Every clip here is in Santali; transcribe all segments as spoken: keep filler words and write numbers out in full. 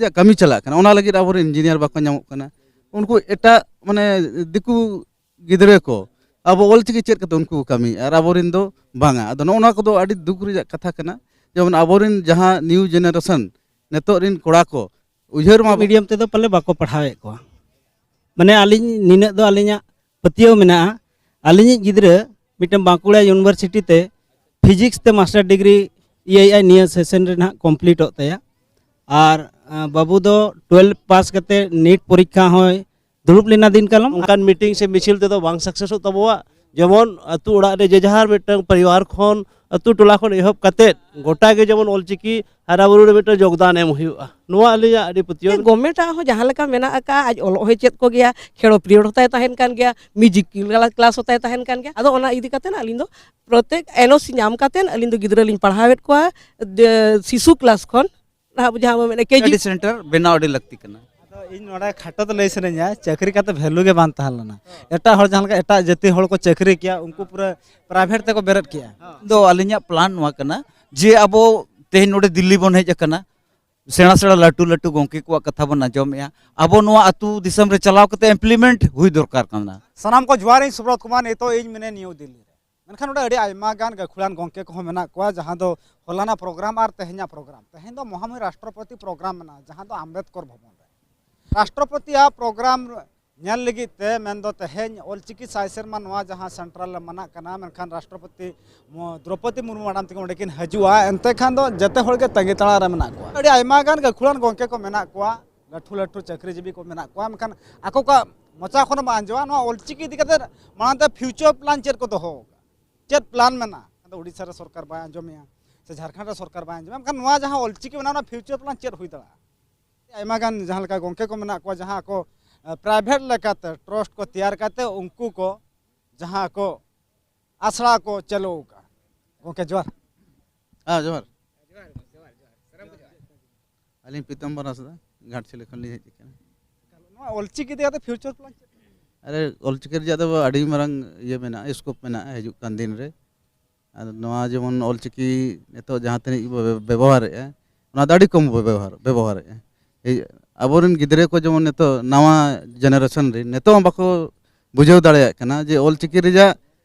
ᱨᱮᱭᱟᱜ ᱠᱟᱹᱢᱤ ᱪᱟᱞᱟᱜ ᱠᱟᱱᱟ, ᱚᱱᱟ ᱞᱟᱹᱜᱤᱫ ᱟᱵᱚᱨᱮᱱ ᱤᱧᱡᱤᱱᱤᱭᱟᱨ ᱵᱟᱠᱚ ᱧᱟᱢᱚᱜ ᱠᱟᱱᱟ᱾ ᱩᱱᱠᱩ ᱮᱴᱟᱜ, ᱢᱟᱱᱮ, ᱫᱤᱠᱩ ᱜᱤᱫᱽᱨᱟᱹ ᱠᱚ ᱟᱵᱚ ᱚᱞᱪᱤᱠᱤ ᱪᱮᱫ ᱠᱟᱛᱮ ᱩᱱᱠᱩ ᱠᱚ ᱠᱟᱹᱢᱤᱭᱮᱫᱼᱟ ᱟᱨ ᱟᱵᱚᱨᱮᱱ ᱫᱚ ᱵᱟᱝᱟ᱾ ᱟᱫᱚ ᱱᱚᱜᱼᱚ ᱱᱚᱣᱟ ᱠᱚᱫᱚ ᱟᱹᱰᱤ ᱫᱩᱠ ᱨᱮᱭᱟᱜ ᱠᱟᱛᱷᱟ ᱠᱟᱱᱟ᱾ ᱡᱮᱢᱚᱱ ᱟᱵᱚᱨᱮᱱ ᱡᱟᱦᱟᱸ new generation, ᱱᱤᱛᱚᱜ ᱨᱮᱱ ᱠᱚᱲᱟ ᱠᱚ ᱩᱭᱦᱟᱹᱨ ᱢᱟ ᱢᱤᱰᱤᱭᱟᱢ ᱛᱮᱫᱚ ᱯᱟᱞᱮ ᱵᱟᱠᱚ ᱯᱟᱲᱦᱟᱣᱮᱫ ᱠᱚᱣᱟ᱾ ᱢᱟᱱᱮ, ᱟᱹᱞᱤᱧ ᱱᱤᱱᱟᱹᱜ ᱫᱚ ᱟᱹᱞᱤᱧᱟᱜ ᱯᱟᱹᱛᱭᱟᱹᱣ ᱢᱮᱱᱟᱜᱼᱟ, ᱟᱹᱞᱤᱧᱤᱡ ᱜᱤᱫᱽᱨᱟᱹ ᱢᱤᱫᱴᱟᱝ ᱵᱟᱸᱠᱩᱲᱟ ᱤᱭᱩᱱᱤᱵᱷᱟᱨᱥᱤᱴᱤ ᱛᱮ ᱯᱷᱤᱡᱤᱠᱥ ᱛᱮ ᱢᱟᱥᱴᱟᱨ ᱰᱤᱜᱽᱨᱤ ᱤᱭᱟᱹᱭᱮᱫᱼᱟᱭ, ᱱᱤᱭᱟᱹ ᱥᱮᱥᱚᱱ ᱨᱮ ᱱᱟᱦᱟᱜ ᱠᱚᱢᱯᱞᱤᱴᱚᱜ ᱛᱟᱭᱟ᱾ ᱟᱨ, ᱟᱸ, ᱵᱟᱹᱵᱩ ᱫᱚ ᱴᱩᱭᱮᱞᱵᱷ ᱯᱟᱥ ᱠᱟᱛᱮ ᱱᱤᱴ ᱯᱚᱨᱤᱠᱠᱷᱟ ᱦᱚᱸᱭ ᱫᱩᱲᱩᱵ ᱞᱮᱱᱟ ᱫᱤᱱ ᱠᱟᱞᱚᱢ᱾ ᱚᱱᱠᱟᱱ ᱢᱤᱴᱤᱝ ᱥᱮ ᱢᱤᱪᱷᱤᱞ ᱛᱮᱫᱚ ᱵᱟᱝ ᱥᱟᱠᱥᱮᱥᱚᱜ ᱛᱟᱵᱚᱣᱟ᱾ ᱡᱮᱢᱚᱱ ᱟᱹᱛᱩ ᱚᱲᱟᱜ ᱨᱮ ᱡᱮ ᱡᱟᱦᱟᱨ ᱢᱤᱫᱴᱟᱝ ᱯᱚᱨᱤᱵᱟᱨ ᱠᱷᱚᱱ ᱟᱹᱛᱩ ᱴᱚᱞᱟ ᱠᱷᱚᱱ ᱮᱦᱚᱵ ᱠᱟᱛᱮᱫ ᱜᱚᱴᱟ ᱜᱮ ᱡᱮᱢᱚᱱ ᱚᱞᱪᱤᱠᱤ ᱦᱟᱨᱟ ᱵᱩᱨᱩ ᱨᱮ ᱢᱤᱫᱴᱟᱝ ᱡᱳᱜᱽᱫᱟᱱ ᱮᱢ ᱦᱩᱭᱩᱜᱼᱟ, ᱱᱚᱣᱟ ᱟᱹᱞᱤᱧᱟᱜ ᱟᱹᱰᱤ ᱯᱟᱹᱛᱭᱟᱹᱣ ᱢᱮᱱᱟᱜᱼᱟ᱾ ᱜᱚᱵᱷᱢᱮᱱᱴ ᱟᱜ ᱦᱚᱸ ᱡᱟᱦᱟᱸ ᱞᱮᱠᱟ ᱢᱮᱱᱟᱜ ᱟᱠᱟᱫ, ᱟᱡ ᱚᱞᱚᱜ ᱦᱚᱸᱭ ᱪᱮᱫ ᱠᱚᱜᱮᱭᱟ, ᱠᱷᱮᱲᱚ ᱯᱤᱨᱤᱭᱚᱰ ᱦᱚᱸᱛᱟᱭ ᱛᱟᱦᱮᱱ ᱠᱟᱱ ᱜᱮᱭᱟ, ᱢᱤᱣᱡᱤᱠ ᱠᱞᱟᱥ ᱦᱚᱸᱛᱟᱭ ᱛᱟᱦᱮᱱ ᱠᱟᱱ ᱜᱮᱭᱟ᱾ ᱟᱫᱚ ᱚᱱᱟ ᱤᱫᱤ ᱠᱟᱛᱮ ᱟᱹᱞᱤᱧ ᱫᱚ ᱯᱨᱚᱛᱮᱠ ᱮᱱ ᱳ ᱥᱤ ᱧᱟᱢ ᱠᱟᱛᱮ ᱟᱹᱞᱤᱧ ᱫᱚ ᱜᱤᱫᱽᱨᱟᱹ ᱞᱤᱧ ᱯᱟᱲᱦᱟᱣᱮᱫ ᱠᱚᱣᱟ, ᱫᱮ-, ᱥᱤᱥᱩ ᱠᱞᱟᱥ ᱠᱷᱚᱱ, ᱱᱟᱦᱟᱜ ᱡᱟᱦᱟᱸ ᱵᱚᱱ ᱢᱮᱱᱟ ᱠᱮ ᱡᱤ᱾ ᱥᱴᱟᱰᱤ ᱥᱮᱱᱴᱟᱨ ᱵᱮᱱᱟᱣ ᱟᱹᱰᱤ ᱞᱟᱹᱠᱛᱤ ᱠᱟᱱᱟ᱾ ᱟᱫᱚ ᱤᱧ ᱱᱚᱰᱮ ᱠᱷᱟᱴᱚ ᱛᱮ ᱞᱟᱹᱭ ᱥᱟᱱᱟᱧᱟ, ᱪᱟᱹᱠᱨᱤ ᱠᱟᱛᱮ ᱵᱷᱮᱞᱩ ᱜᱮ ᱵᱟᱝ ᱛᱟᱦᱮᱸ ᱞᱮᱱᱟ᱾ ᱮᱴᱟᱜ ᱦᱚᱲ ᱡᱟᱦᱟᱸ ᱞᱮᱠᱟ ᱮᱴᱟᱜ ᱡᱟᱹᱛᱤ ᱦᱚᱲ ᱠᱚ ᱪᱟᱹᱠᱨᱤ ᱠᱮᱭᱟ, ᱩᱱᱠᱩ ᱯᱩᱨᱟᱹ ᱯᱨᱟᱭᱵᱷᱮᱴ ᱛᱮᱠᱚ ᱵᱮᱨᱮᱫ ᱠᱮᱭᱟ᱾ ᱫᱚ ᱟᱹᱞᱤᱧᱟᱜ ᱯᱞᱟᱱ ᱱᱚᱣᱟ ᱠᱟᱱᱟ ᱡᱮ ᱟᱵᱚ ᱛᱮᱦᱮᱧ ᱱᱚᱰᱮ ᱫᱤᱞᱞᱤ ᱵᱚᱱ ᱦᱮᱡ ᱟᱠᱟᱱᱟ, ᱥᱮᱬᱟ ᱥᱮᱬᱟ ᱞᱟᱹᱴᱩ ᱞᱟᱹᱴᱩ ᱜᱚᱢᱠᱮ ᱠᱚᱣᱟᱜ ᱠᱟᱛᱷᱟ ᱵᱚᱱ ᱟᱸᱡᱚᱢᱮᱜᱼᱟ, ᱟᱵᱚ ᱱᱚᱣᱟ ᱟᱹᱛᱩ ᱫᱤᱥᱚᱢ ᱨᱮ ᱪᱟᱞᱟᱣ ᱠᱟᱛᱮ ᱤᱢᱯᱞᱤᱢᱮᱱᱴ ᱦᱩᱭ ᱫᱚᱨᱠᱟᱨ ᱠᱟᱱᱟ᱾ ᱥᱟᱱᱟᱢ ᱠᱚ ᱡᱚᱦᱟᱨ, ᱤᱧ ᱥᱩᱵᱨᱚᱛ ᱠᱩᱢᱟᱨ, ᱱᱤᱛᱚᱜ ᱤᱧ ᱢᱮᱱᱟᱭᱟ ᱱᱤᱭᱩ ᱫᱤᱞᱞᱤ ᱨᱮ᱾ ᱢᱮᱱᱠᱷᱟᱱ ᱱᱚᱰᱮ ᱟᱹᱰᱤ ᱟᱭᱢᱟ ᱜᱟᱱ ᱜᱟᱹᱠᱷᱩᱲᱟᱱ ᱜᱚᱢᱠᱮ ᱠᱚᱦᱚᱸ ᱢᱮᱱᱟᱜ ᱠᱚᱣᱟ, ᱡᱟᱦᱟᱸ ᱫᱚ ᱦᱚᱞᱟᱱᱟᱜ ᱯᱨᱳᱜᱨᱟᱢ ᱟᱨ ᱛᱮᱦᱮᱧᱟᱜ ᱯᱨᱳᱜᱨᱟᱢ, ᱛᱮᱦᱮᱧ ᱫᱚ ᱢᱚᱦᱟᱢᱚᱭ ᱨᱟᱥᱴᱨᱚᱯᱚᱛᱤ ᱯᱨᱳᱜᱨᱟᱢ ᱢᱮᱱᱟᱜᱼᱟ, ᱡᱟᱦᱟᱸ ᱫᱚ ᱟᱢᱵᱮᱫᱠᱚᱨ ᱵᱷᱚᱵᱚᱱ ᱨᱮ᱾ ᱨᱟᱥᱴᱨᱚᱯᱚᱛᱤᱭᱟᱜ ᱯᱨᱳᱜᱨᱟᱢ ᱧᱮᱞ ᱞᱟᱹᱜᱤᱫ ᱛᱮ, ᱢᱮᱱᱫᱚ ᱛᱮᱦᱮᱧ ᱚᱞᱪᱤᱠᱤ ᱥᱟᱭ ᱥᱮᱨᱢᱟ ᱱᱚᱣᱟ ᱡᱟᱦᱟᱸ ᱥᱮᱱᱴᱨᱟᱞ ᱨᱮ ᱢᱟᱱᱟᱜ ᱠᱟᱱᱟ, ᱢᱮᱱᱠᱷᱟᱱ ᱨᱟᱥᱴᱨᱚᱯᱚᱛᱤ ᱢᱚ-, ᱫᱨᱚᱯᱚᱫᱤ ᱢᱩᱨᱢᱩ ᱢᱮᱰᱟᱢ ᱛᱟᱹᱠᱤᱱ ᱚᱸᱰᱮ ᱠᱤᱱ ᱦᱤᱡᱩᱜᱼᱟ, ᱮᱱᱛᱮ ᱠᱷᱟᱱ ᱫᱚ ᱡᱮᱛᱮ ᱦᱚᱲ ᱜᱮ ᱛᱟᱺᱜᱤ ᱛᱟᱲᱟᱜ ᱨᱮ ᱢᱮᱱᱟᱜ ᱠᱚᱣᱟ᱾ ᱟᱹᱰᱤ ᱟᱭᱢᱟ ᱜᱟᱱ ᱜᱟᱹᱠᱷᱩᱲᱟᱱ ᱜᱚᱢᱠᱮ ᱠᱚ ᱢᱮᱱᱟᱜ ᱠᱚᱣᱟ, ᱞᱟᱹᱴᱷᱩ ᱞᱟᱹᱴᱷᱩ ᱪᱟᱹᱠᱨᱤᱡᱤᱵᱤ ᱠᱚ ᱢᱮᱱᱟᱜ ᱠᱚᱣᱟ, ᱢᱮᱱᱠᱷᱟᱱ ᱟᱠᱚ ᱠᱚᱣᱟᱜ ᱢᱚᱪᱟ ᱠᱷᱚᱱ ᱵᱚᱱ ᱟᱸᱡᱚᱢᱟ, ᱱᱚᱣᱟ ᱚᱞᱪᱤᱠᱤ ᱤᱫᱤ ᱠᱟᱛᱮ ᱢᱟᱲᱟᱝ ᱛᱮ ᱯᱷᱤᱭᱩᱪᱟᱨ ᱯᱞᱟᱱ ᱪᱮᱫ ᱠᱚ ᱫᱚᱦᱚ ᱟᱠᱟᱫᱟ, ᱪᱮᱫ ᱯᱞᱟᱱ ᱢᱮᱱᱟᱜᱼᱟ? ᱟᱫᱚ ᱳᱰᱤᱥᱟ ᱨᱮ ᱥᱚᱨᱠᱟᱨ ᱵᱟᱭ ᱟᱸᱡᱚᱢᱮᱭᱟ, ᱥᱮ ᱡᱷᱟᱲᱠᱷᱚᱸᱰ ᱨᱮ ᱥᱚᱨᱠᱟᱨ ᱵᱟᱭ ᱟᱸᱡᱚᱢᱮᱭᱟ, ᱢᱮᱱᱠᱷᱟᱱ ᱱᱚᱣᱟ ᱡᱟᱦᱟᱸ ᱚᱞᱪᱤᱠᱤ ᱢᱮᱱᱟᱜᱼᱟ, ᱚᱱᱟ ᱯᱷᱤᱭᱩᱪᱟᱨ ᱯᱞᱟᱱ ᱪᱮᱫ ᱦᱩᱭ ᱫᱟᱲᱮᱭᱟᱜᱼᱟ? ᱟᱭᱢᱟ ᱜᱟᱱ ᱡᱟᱦᱟᱸ ᱞᱮᱠᱟ ᱜᱚᱢᱠᱮ ᱠᱚ ᱢᱮᱱᱟᱜ ᱠᱚᱣᱟ, ᱡᱟᱦᱟᱸ ᱠᱚ, ᱮ, ᱯᱨᱟᱭᱵᱷᱮᱴ ᱞᱮᱠᱟᱛᱮ ᱴᱨᱟᱥᱴ ᱠᱚ ᱛᱮᱭᱟᱨ ᱠᱟᱛᱮ ᱩᱱᱠᱩ ᱠᱚ ᱡᱟᱦᱟᱸ ᱠᱚ ᱟᱥᱲᱟ ᱠᱚ ᱪᱟᱹᱞᱩ ᱟᱠᱟᱫᱼᱟ᱾ ᱜᱚᱢᱠᱮ, ᱡᱚᱦᱟᱨ᱾ ᱦᱮᱸ, ᱡᱚᱦᱟᱨ᱾ ᱟᱹᱞᱤᱧ ᱯᱤᱛᱟᱢᱵᱚᱨ ᱦᱟᱸᱥᱫᱟ, ᱜᱷᱟᱴᱥᱤᱞᱟᱹ ᱠᱷᱚᱱ ᱞᱤᱧ ᱦᱮᱡ ᱟᱠᱟᱱᱟ᱾ ᱱᱚᱣᱟ ᱚᱞᱪᱤᱠᱤ ᱤᱫᱤ ᱠᱟᱛᱮ ᱯᱷᱤᱭᱩᱪᱟᱨ ᱯᱞᱟᱱ ᱪᱮᱫ? ᱟᱨᱮ, ᱚᱞᱪᱤᱠᱤ ᱨᱮᱭᱟᱜ ᱫᱚ ᱟᱹᱰᱤ ᱢᱟᱨᱟᱝ ᱤᱭᱟᱹ ᱢᱮᱱᱟᱜᱼᱟ, ᱥᱠᱳᱯ ᱢᱮᱱᱟᱜᱼᱟ ᱦᱤᱡᱩᱜ ᱠᱟᱱ ᱫᱤᱱ ᱨᱮ᱾ ᱟᱨ ᱱᱚᱣᱟ ᱡᱮᱢᱚᱱ ᱚᱞᱪᱤᱠᱤ ᱱᱤᱛᱚᱜ ᱡᱟᱦᱟᱸ ᱛᱤᱱᱟᱹᱜ ᱵᱚ ᱵᱮᱵᱚᱦᱟᱨᱮᱫᱼᱟ, ᱚᱱᱟ ᱫᱚ ᱟᱹᱰᱤ ᱠᱚᱢ ᱵᱚ ᱵᱮᱵᱚᱦᱟᱨ, ᱵᱮᱵᱚᱦᱟᱨᱮᱫᱼᱟ᱾ ᱮᱭ, ᱟᱵᱚᱨᱮᱱ ᱜᱤᱫᱽᱨᱟᱹ ᱠᱚ ᱡᱮᱢᱚᱱ ᱱᱤᱛᱚᱜ ᱱᱟᱣᱟ ᱡᱮᱱᱟᱨᱮᱥᱚᱱ ᱨᱮ ᱱᱤᱛᱚᱜ ᱦᱚᱸ ᱵᱟᱠᱚ ᱵᱩᱡᱷᱟᱹᱣ ᱫᱟᱲᱮᱭᱟᱜ ᱠᱟᱱᱟ ᱡᱮ ᱚᱞᱪᱤᱠᱤ ᱨᱮᱭᱟᱜ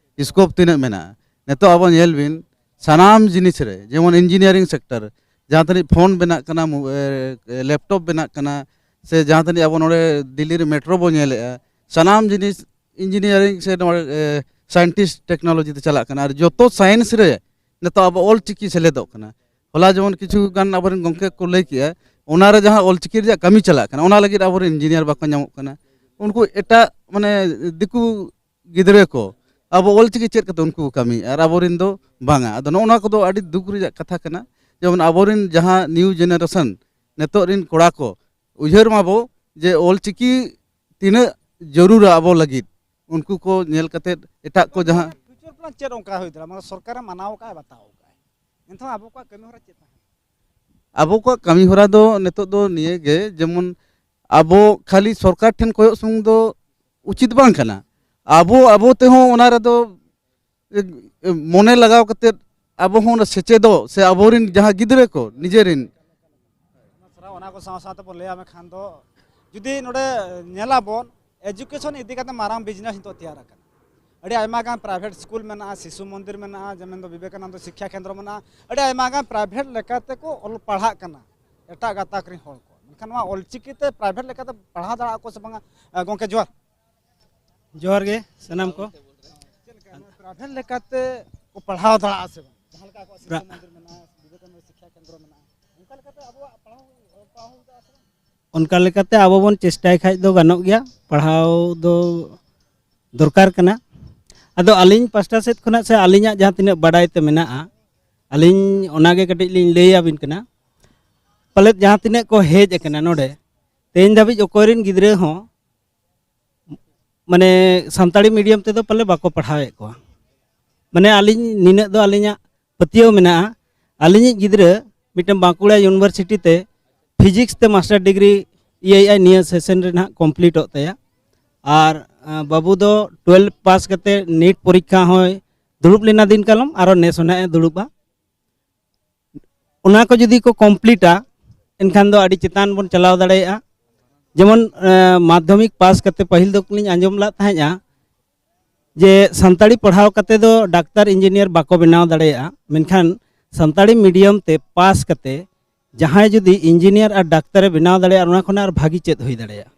ᱥᱠᱳᱯ ᱛᱤᱱᱟᱹᱜ ᱢᱮᱱᱟᱜᱼᱟ᱾ ᱱᱤᱛᱚᱜ ᱟᱵᱚ ᱧᱮᱞ ᱵᱤᱱ, ᱥᱟᱱᱟᱢ ᱡᱤᱱᱤᱥ ᱨᱮ, ᱡᱮᱢᱚᱱ ᱤᱧᱡᱤᱱᱤᱭᱟᱨᱤᱝ ᱥᱮᱠᱴᱚᱨ, ᱡᱟᱦᱟᱸ ᱛᱤᱱᱟᱹᱜ ᱯᱷᱳᱱ ᱵᱮᱱᱟᱜ ᱠᱟᱱᱟ, ᱢᱳ-, ᱮ, ᱞᱮᱯᱴᱚᱯ ᱵᱮᱱᱟᱜ ᱠᱟᱱᱟ, ᱥᱮ ᱡᱟᱦᱟᱸ ᱛᱤᱱᱟᱹᱜ ᱟᱵᱚ ᱱᱚᱰᱮ ᱫᱤᱞᱞᱤ ᱨᱮ ᱢᱮᱴᱨᱳ ᱵᱚ ᱧᱮᱞᱮᱜᱼᱟ, ᱥᱟᱱᱟᱢ ᱡᱤᱱᱤᱥ ᱤᱧᱡᱤᱱᱤᱭᱟᱨᱤᱝ ᱥᱮ ᱱᱚᱣᱟ, ᱮ, ᱥᱟᱭᱮᱱᱴᱤᱥᱴ ᱴᱮᱠᱱᱳᱞᱚᱡᱤ ᱛᱮ ᱪᱟᱞᱟᱜ ᱠᱟᱱᱟ᱾ ᱟᱨ ᱡᱚᱛᱚ ᱥᱟᱭᱮᱱᱥ ᱨᱮ ᱱᱤᱛᱚᱜ ᱟᱵᱚ ᱚᱞᱪᱤᱠᱤ ᱥᱮᱞᱮᱫᱚᱜ ᱠᱟᱱᱟ᱾ ᱦᱚᱞᱟ ᱡᱮᱢᱚᱱ ᱠᱤᱪᱷᱩ ᱜᱟᱱ ᱟᱵᱚᱨᱮᱱ ᱜᱚᱢᱠᱮ ᱠᱚ ᱞᱟᱹᱭ ᱠᱮᱜᱼᱟ, ᱚᱱᱟᱨᱮ ᱡᱟᱦᱟᱸ ᱚᱞᱪᱤᱠᱤ ᱨᱮᱭᱟᱜ ᱠᱟᱹᱢᱤ ᱪᱟᱞᱟᱜ ᱠᱟᱱᱟ, ᱚᱱᱟ ᱞᱟᱹᱜᱤᱫ ᱟᱵᱚᱨᱮᱱ ᱤᱧᱡᱤᱱᱤᱭᱟᱨ ᱵᱟᱠᱚ ᱧᱟᱢᱚᱜ ᱠᱟᱱᱟ᱾ ᱩᱱᱠᱩ ᱮᱴᱟᱜ, ᱢᱟᱱᱮ, ᱫᱤᱠᱩ ᱜᱤᱫᱽᱨᱟᱹ ᱠᱚ ᱟᱵᱚ ᱚᱞᱪᱤᱠᱤ ᱪᱮᱫ ᱠᱟᱛᱮ ᱩᱱᱠᱩ ᱠᱚ ᱠᱟᱹᱢᱤᱭᱮᱫᱼᱟ ᱟᱨ ᱟᱵᱚᱨᱮᱱ ᱫᱚ ᱵᱟᱝᱟ᱾ ᱟᱫᱚ ᱱᱚᱜᱼᱚ ᱱᱚᱣᱟ ᱠᱚᱫᱚ ᱟᱹᱰᱤ ᱫᱩᱠ ᱨᱮᱭᱟᱜ ᱠᱟᱛᱷᱟ ᱠᱟᱱᱟ᱾ ᱡᱮᱢᱚᱱ ᱟᱵᱚᱨᱮᱱ ᱡᱟᱦᱟᱸ ᱱᱤᱭᱩ ᱡᱮᱱᱟᱨᱮᱥᱚᱱ, ᱱᱤᱛᱚᱜ ᱨᱮᱱ ᱠᱚᱲᱟ ᱠᱚ ᱩᱭᱦᱟᱹᱨ ᱢᱟᱵᱚ ᱡᱮ ᱚᱞᱪᱤᱠᱤ ᱛᱤᱱᱟᱹᱜ ᱡᱟᱹᱨᱩᱲᱟ ᱟᱵᱚ ᱞᱟᱹᱜᱤᱫ, ᱩᱱᱠᱩ ᱠᱚ ᱧᱮᱞ ᱠᱟᱛᱮ ᱮᱴᱟᱜ ᱠᱚ ᱡᱟᱦᱟᱸ ᱯᱷᱤᱭᱩᱪᱟᱨ ᱯᱞᱟᱱ ᱪᱮᱫ ᱚᱱᱠᱟ ᱦᱩᱭ ᱫᱟᱲᱮᱭᱟᱜᱼᱟ? ᱢᱟᱱᱮ ᱥᱚᱨᱠᱟᱨᱮ ᱢᱟᱱᱟᱣ ᱟᱠᱟᱫᱼᱟ, ᱵᱟᱛᱟᱣ ᱟᱠᱟᱫᱼᱟᱭ, ᱮᱱᱛᱮ ᱟᱵᱚ ᱠᱚᱣᱟᱜ ᱠᱟᱹᱢᱤ ᱦᱚᱨᱟ ᱪᱮᱫ ᱛᱟᱦᱮᱱᱟ? ᱟᱵᱚ ᱠᱚᱣᱟᱜ ᱠᱟᱹᱢᱤ ᱦᱚᱨᱟ ᱫᱚ ᱱᱤᱛᱚᱜ ᱫᱚ ᱱᱤᱭᱟᱹ ᱜᱮ, ᱡᱮᱢᱚᱱ ᱟᱵᱚ ᱠᱷᱟᱹᱞᱤ ᱥᱚᱨᱠᱟᱨ ᱴᱷᱮᱱ ᱠᱚᱭᱚᱜ ᱥᱩᱢᱩᱝ ᱫᱚ ᱩᱪᱤᱛ ᱵᱟᱝ ᱠᱟᱱᱟ᱾ ᱟᱵᱚ, ᱟᱵᱚ ᱛᱮᱦᱚᱸ ᱚᱱᱟ ᱨᱮᱫᱚ, ᱮ, ᱮ, ᱢᱚᱱᱮ ᱞᱟᱜᱟᱣ ᱠᱟᱛᱮ ᱟᱵᱚ ᱦᱚᱸ ᱚᱱᱟ ᱥᱮᱪᱮᱫᱚᱜ ᱥᱮ ᱟᱵᱚᱨᱮᱱ ᱡᱟᱦᱟᱸ ᱜᱤᱫᱽᱨᱟᱹ ᱠᱚ ᱱᱤᱡᱮᱨᱮᱱ ᱚᱱᱟ ᱥᱟᱶ ᱥᱟᱶ ᱛᱮᱵᱚᱱ ᱞᱟᱹᱭᱟ, ᱢᱮᱱᱠᱷᱟᱱ ᱫᱚ ᱡᱩᱫᱤ ᱱᱚᱰᱮ ᱧᱮᱞᱟᱵᱚᱱ, ᱮᱡᱩᱠᱮᱥᱚᱱ ᱤᱫᱤ ᱠᱟᱛᱮ ᱢᱟᱨᱟᱝ ᱵᱤᱡᱽᱱᱮᱥ ᱱᱤᱛᱚᱜ ᱛᱮᱭᱟᱨ ᱟᱠᱟᱱᱟ᱾ ᱟᱹᱰᱤ ᱟᱭᱢᱟ ᱜᱟᱱ ᱯᱨᱟᱭᱵᱷᱮᱴ ᱥᱠᱩᱞ ᱢᱮᱱᱟᱜᱼᱟ, ᱥᱤᱥᱩ ᱢᱚᱱᱫᱤᱨ ᱢᱮᱱᱟᱜᱼᱟ, ᱡᱮᱢᱚᱱ ᱫᱚ ᱵᱤᱵᱮᱠᱟᱱᱚᱱᱫᱚ ᱥᱤᱠᱠᱷᱟ ᱠᱮᱱᱫᱨᱚ ᱢᱮᱱᱟᱜᱼᱟ, ᱟᱹᱰᱤ ᱟᱭᱢᱟ ᱜᱟᱱ ᱯᱨᱟᱭᱵᱷᱮᱴ ᱞᱮᱠᱟᱛᱮ ᱠᱚ ᱚᱞ ᱯᱟᱲᱦᱟᱜ ᱠᱟᱱᱟ ᱮᱴᱟᱜ ᱜᱟᱛᱟᱠ ᱨᱮᱱ ᱦᱚᱲ ᱠᱚ᱾ ᱢᱮᱱᱠᱷᱟᱱ ᱱᱚᱣᱟ ᱚᱞᱪᱤᱠᱤ ᱛᱮ ᱯᱨᱟᱭᱵᱷᱮᱴ ᱞᱮᱠᱟᱛᱮ ᱯᱟᱲᱦᱟᱣ ᱫᱟᱲᱮᱭᱟᱜᱼᱟ ᱠᱚ ᱥᱮ ᱵᱟᱝᱟ? ᱮ, ᱜᱚᱢᱠᱮ, ᱡᱚᱦᱟᱨ᱾ ᱡᱚᱦᱟᱨ ᱜᱮ ᱥᱟᱱᱟᱢ ᱠᱚ᱾ ᱪᱮᱫ ᱞᱮᱠᱟ ᱱᱚᱣᱟ ᱯᱨᱟᱭᱵᱷᱮᱴ ᱞᱮᱠᱟᱛᱮ ᱠᱚ ᱯᱟᱲᱦᱟᱣ ᱫᱟᱲᱮᱭᱟᱜᱼᱟ ᱥᱮ ᱵᱟᱝ? ᱡᱟᱦᱟᱸ ᱞᱮᱠᱟ ᱟᱠᱚᱣᱟᱜ ᱥᱤᱥᱩ ᱯᱨᱟ- ᱢᱚᱱᱫᱤᱨ ᱢᱮᱱᱟᱜᱼᱟ, ᱵᱤᱵᱮᱠᱟᱱᱚᱱᱫᱚ ᱥᱤᱠᱠᱷᱟ ᱠᱮᱱᱫᱨᱚ ᱢᱮᱱᱟᱜᱼᱟ, ᱚᱱᱠᱟ ᱞᱮᱠᱟᱛᱮ ᱟᱵᱚᱣᱟᱜ ᱯᱟᱲᱦᱟᱣ, ᱯᱟᱲᱦᱟᱣ ᱦᱩᱭ ᱫᱟᱲᱮᱭᱟᱜᱼᱟ ᱥᱮ ᱵᱟᱝ? ᱚᱱᱠᱟ ᱞᱮᱠᱟᱛᱮ ᱟᱵᱚ ᱵᱚᱱ ᱪᱮᱥᱴᱟᱭ ᱠᱷᱟᱡ ᱫᱚ ᱜᱟᱱᱚᱜ ᱜᱮᱭᱟ, ᱯᱟᱲᱦᱟᱣ ᱫᱚ ᱫᱚᱨᱠᱟᱨ ᱠᱟᱱᱟ᱾ ᱟᱫᱚ ᱟᱹᱞᱤᱧ ᱯᱟᱥᱴᱟ ᱥᱮᱫ ᱠᱷᱚᱱᱟᱜ ᱥᱮ ᱟᱹᱞᱤᱧᱟᱜ ᱡᱟᱦᱟᱸ ᱛᱤᱱᱟᱹᱜ ᱵᱟᱰᱟᱭ ᱛᱮ ᱢᱮᱱᱟᱜᱼᱟ, ᱟᱹᱞᱤᱧ ᱚᱱᱟᱜᱮ ᱠᱟᱹᱴᱤᱡ ᱞᱤᱧ ᱞᱟᱹᱭ ᱟᱹᱵᱤᱱ ᱠᱟᱱᱟ᱾ ᱯᱟᱞᱮᱫ ᱡᱟᱦᱟᱸ ᱛᱤᱱᱟᱹᱜ ᱠᱚ ᱦᱮᱡ ᱟᱠᱟᱱᱟ ᱱᱚᱰᱮ, ᱛᱮᱦᱮᱧ ᱫᱷᱟᱹᱵᱤᱡ ᱚᱠᱚᱭ ᱨᱮᱱ ᱜᱤᱫᱽᱨᱟᱹ ᱦᱚᱸ ᱢᱟᱱᱮ ᱥᱟᱱᱛᱟᱲᱤ ᱢᱤᱰᱤᱭᱟᱢ ᱛᱮᱫᱚ ᱯᱟᱞᱮ ᱵᱟᱠᱚ ᱯᱟᱲᱦᱟᱣᱮᱫ ᱠᱚᱣᱟ᱾ ᱢᱟᱱᱮ ᱟᱹᱞᱤᱧ ᱱᱤᱱᱟᱹᱜ ᱫᱚ ᱟᱹᱞᱤᱧᱟᱜ ᱯᱟᱹᱛᱭᱟᱹᱣ ᱢᱮᱱᱟᱜᱼᱟ᱾ ᱟᱹᱞᱤᱧᱤᱡ ᱜᱤᱫᱽᱨᱟᱹ ᱢᱤᱫᱴᱮᱱ ᱵᱟᱸᱠᱩᱲᱟ ᱤᱭᱩᱱᱤᱵᱷᱟᱨᱥᱤᱴᱤ ᱛᱮ ᱯᱷᱤᱡᱤᱠᱥ ᱛᱮ ᱢᱟᱥᱴᱟᱨ ᱰᱤᱜᱽᱨᱤ ᱤᱭᱟᱹᱭᱮᱫᱼᱟᱭ, ᱱᱤᱭᱟᱹ ᱥᱮᱥᱚᱱ ᱨᱮ ᱱᱟᱦᱟᱜ ᱠᱚᱢᱯᱞᱤᱴᱚᱜ ᱛᱟᱭᱟ᱾ ᱟᱨ ᱟᱸ, ᱵᱟᱹᱵᱩ ᱫᱚ ᱴᱩᱭᱮᱞᱵᱷ ᱯᱟᱥ ᱠᱟᱛᱮ ᱱᱤᱴ ᱯᱚᱨᱤᱠᱠᱷᱟ ᱦᱚᱸᱭ ᱫᱩᱲᱩᱵ ᱞᱮᱱᱟ ᱫᱤᱱ ᱠᱟᱞᱚᱢ, ᱟᱨᱚ ᱱᱮᱥ ᱦᱚᱸ ᱱᱟᱦᱟᱜ ᱮ ᱫᱩᱲᱩᱵᱼᱟ᱾ ᱚᱱᱟ ᱠᱚ ᱡᱩᱫᱤ ᱠᱚ ᱠᱚᱢᱯᱞᱤᱴᱟ, ᱮᱱᱠᱷᱟᱱ ᱫᱚ ᱟᱹᱰᱤ ᱪᱮᱛᱟᱱ ᱵᱚᱱ ᱪᱟᱞᱟᱣ ᱫᱟᱲᱮᱭᱟᱜᱼᱟ᱾ ᱡᱮᱢᱚᱱ ᱢᱟᱫᱽᱫᱷᱚᱢᱤᱠ ᱯᱟᱥ ᱠᱟᱛᱮ ᱯᱟᱹᱦᱤᱞ ᱫᱚᱞᱤᱧ ᱟᱸᱡᱚᱢ ᱞᱮᱫ ᱛᱟᱦᱮᱸᱫᱼᱟ ᱡᱮ ᱥᱟᱱᱛᱟᱲᱤ ᱯᱟᱲᱦᱟᱣ ᱠᱟᱛᱮ ᱫᱚ ᱰᱟᱠᱛᱟᱨ ᱤᱧᱡᱤᱱᱤᱭᱟᱨ ᱵᱟᱠᱚ ᱵᱮᱱᱟᱣ ᱫᱟᱲᱮᱭᱟᱜᱼᱟ, ᱢᱮᱱᱠᱷᱟᱱ ᱥᱟᱱᱛᱟᱲᱤ ᱢᱤᱰᱤᱭᱟᱢ ᱛᱮ ᱯᱟᱥ ᱠᱟᱛᱮ ᱡᱟᱦᱟᱸᱭ ᱡᱩᱫᱤ ᱤᱧᱡᱤᱱᱤᱭᱟᱨ ᱟᱨ ᱰᱟᱠᱛᱟᱨᱮ ᱵᱮᱱᱟᱣ ᱫᱟᱲᱮᱭᱟᱜᱼᱟ, ᱚᱱᱟ ᱠᱷᱚᱱᱟᱜ ᱟᱨ ᱵᱷᱟᱹᱜᱤ ᱪᱮᱫ ᱦᱩᱭ ᱫᱟᱲᱮᱭᱟᱜᱼᱟ?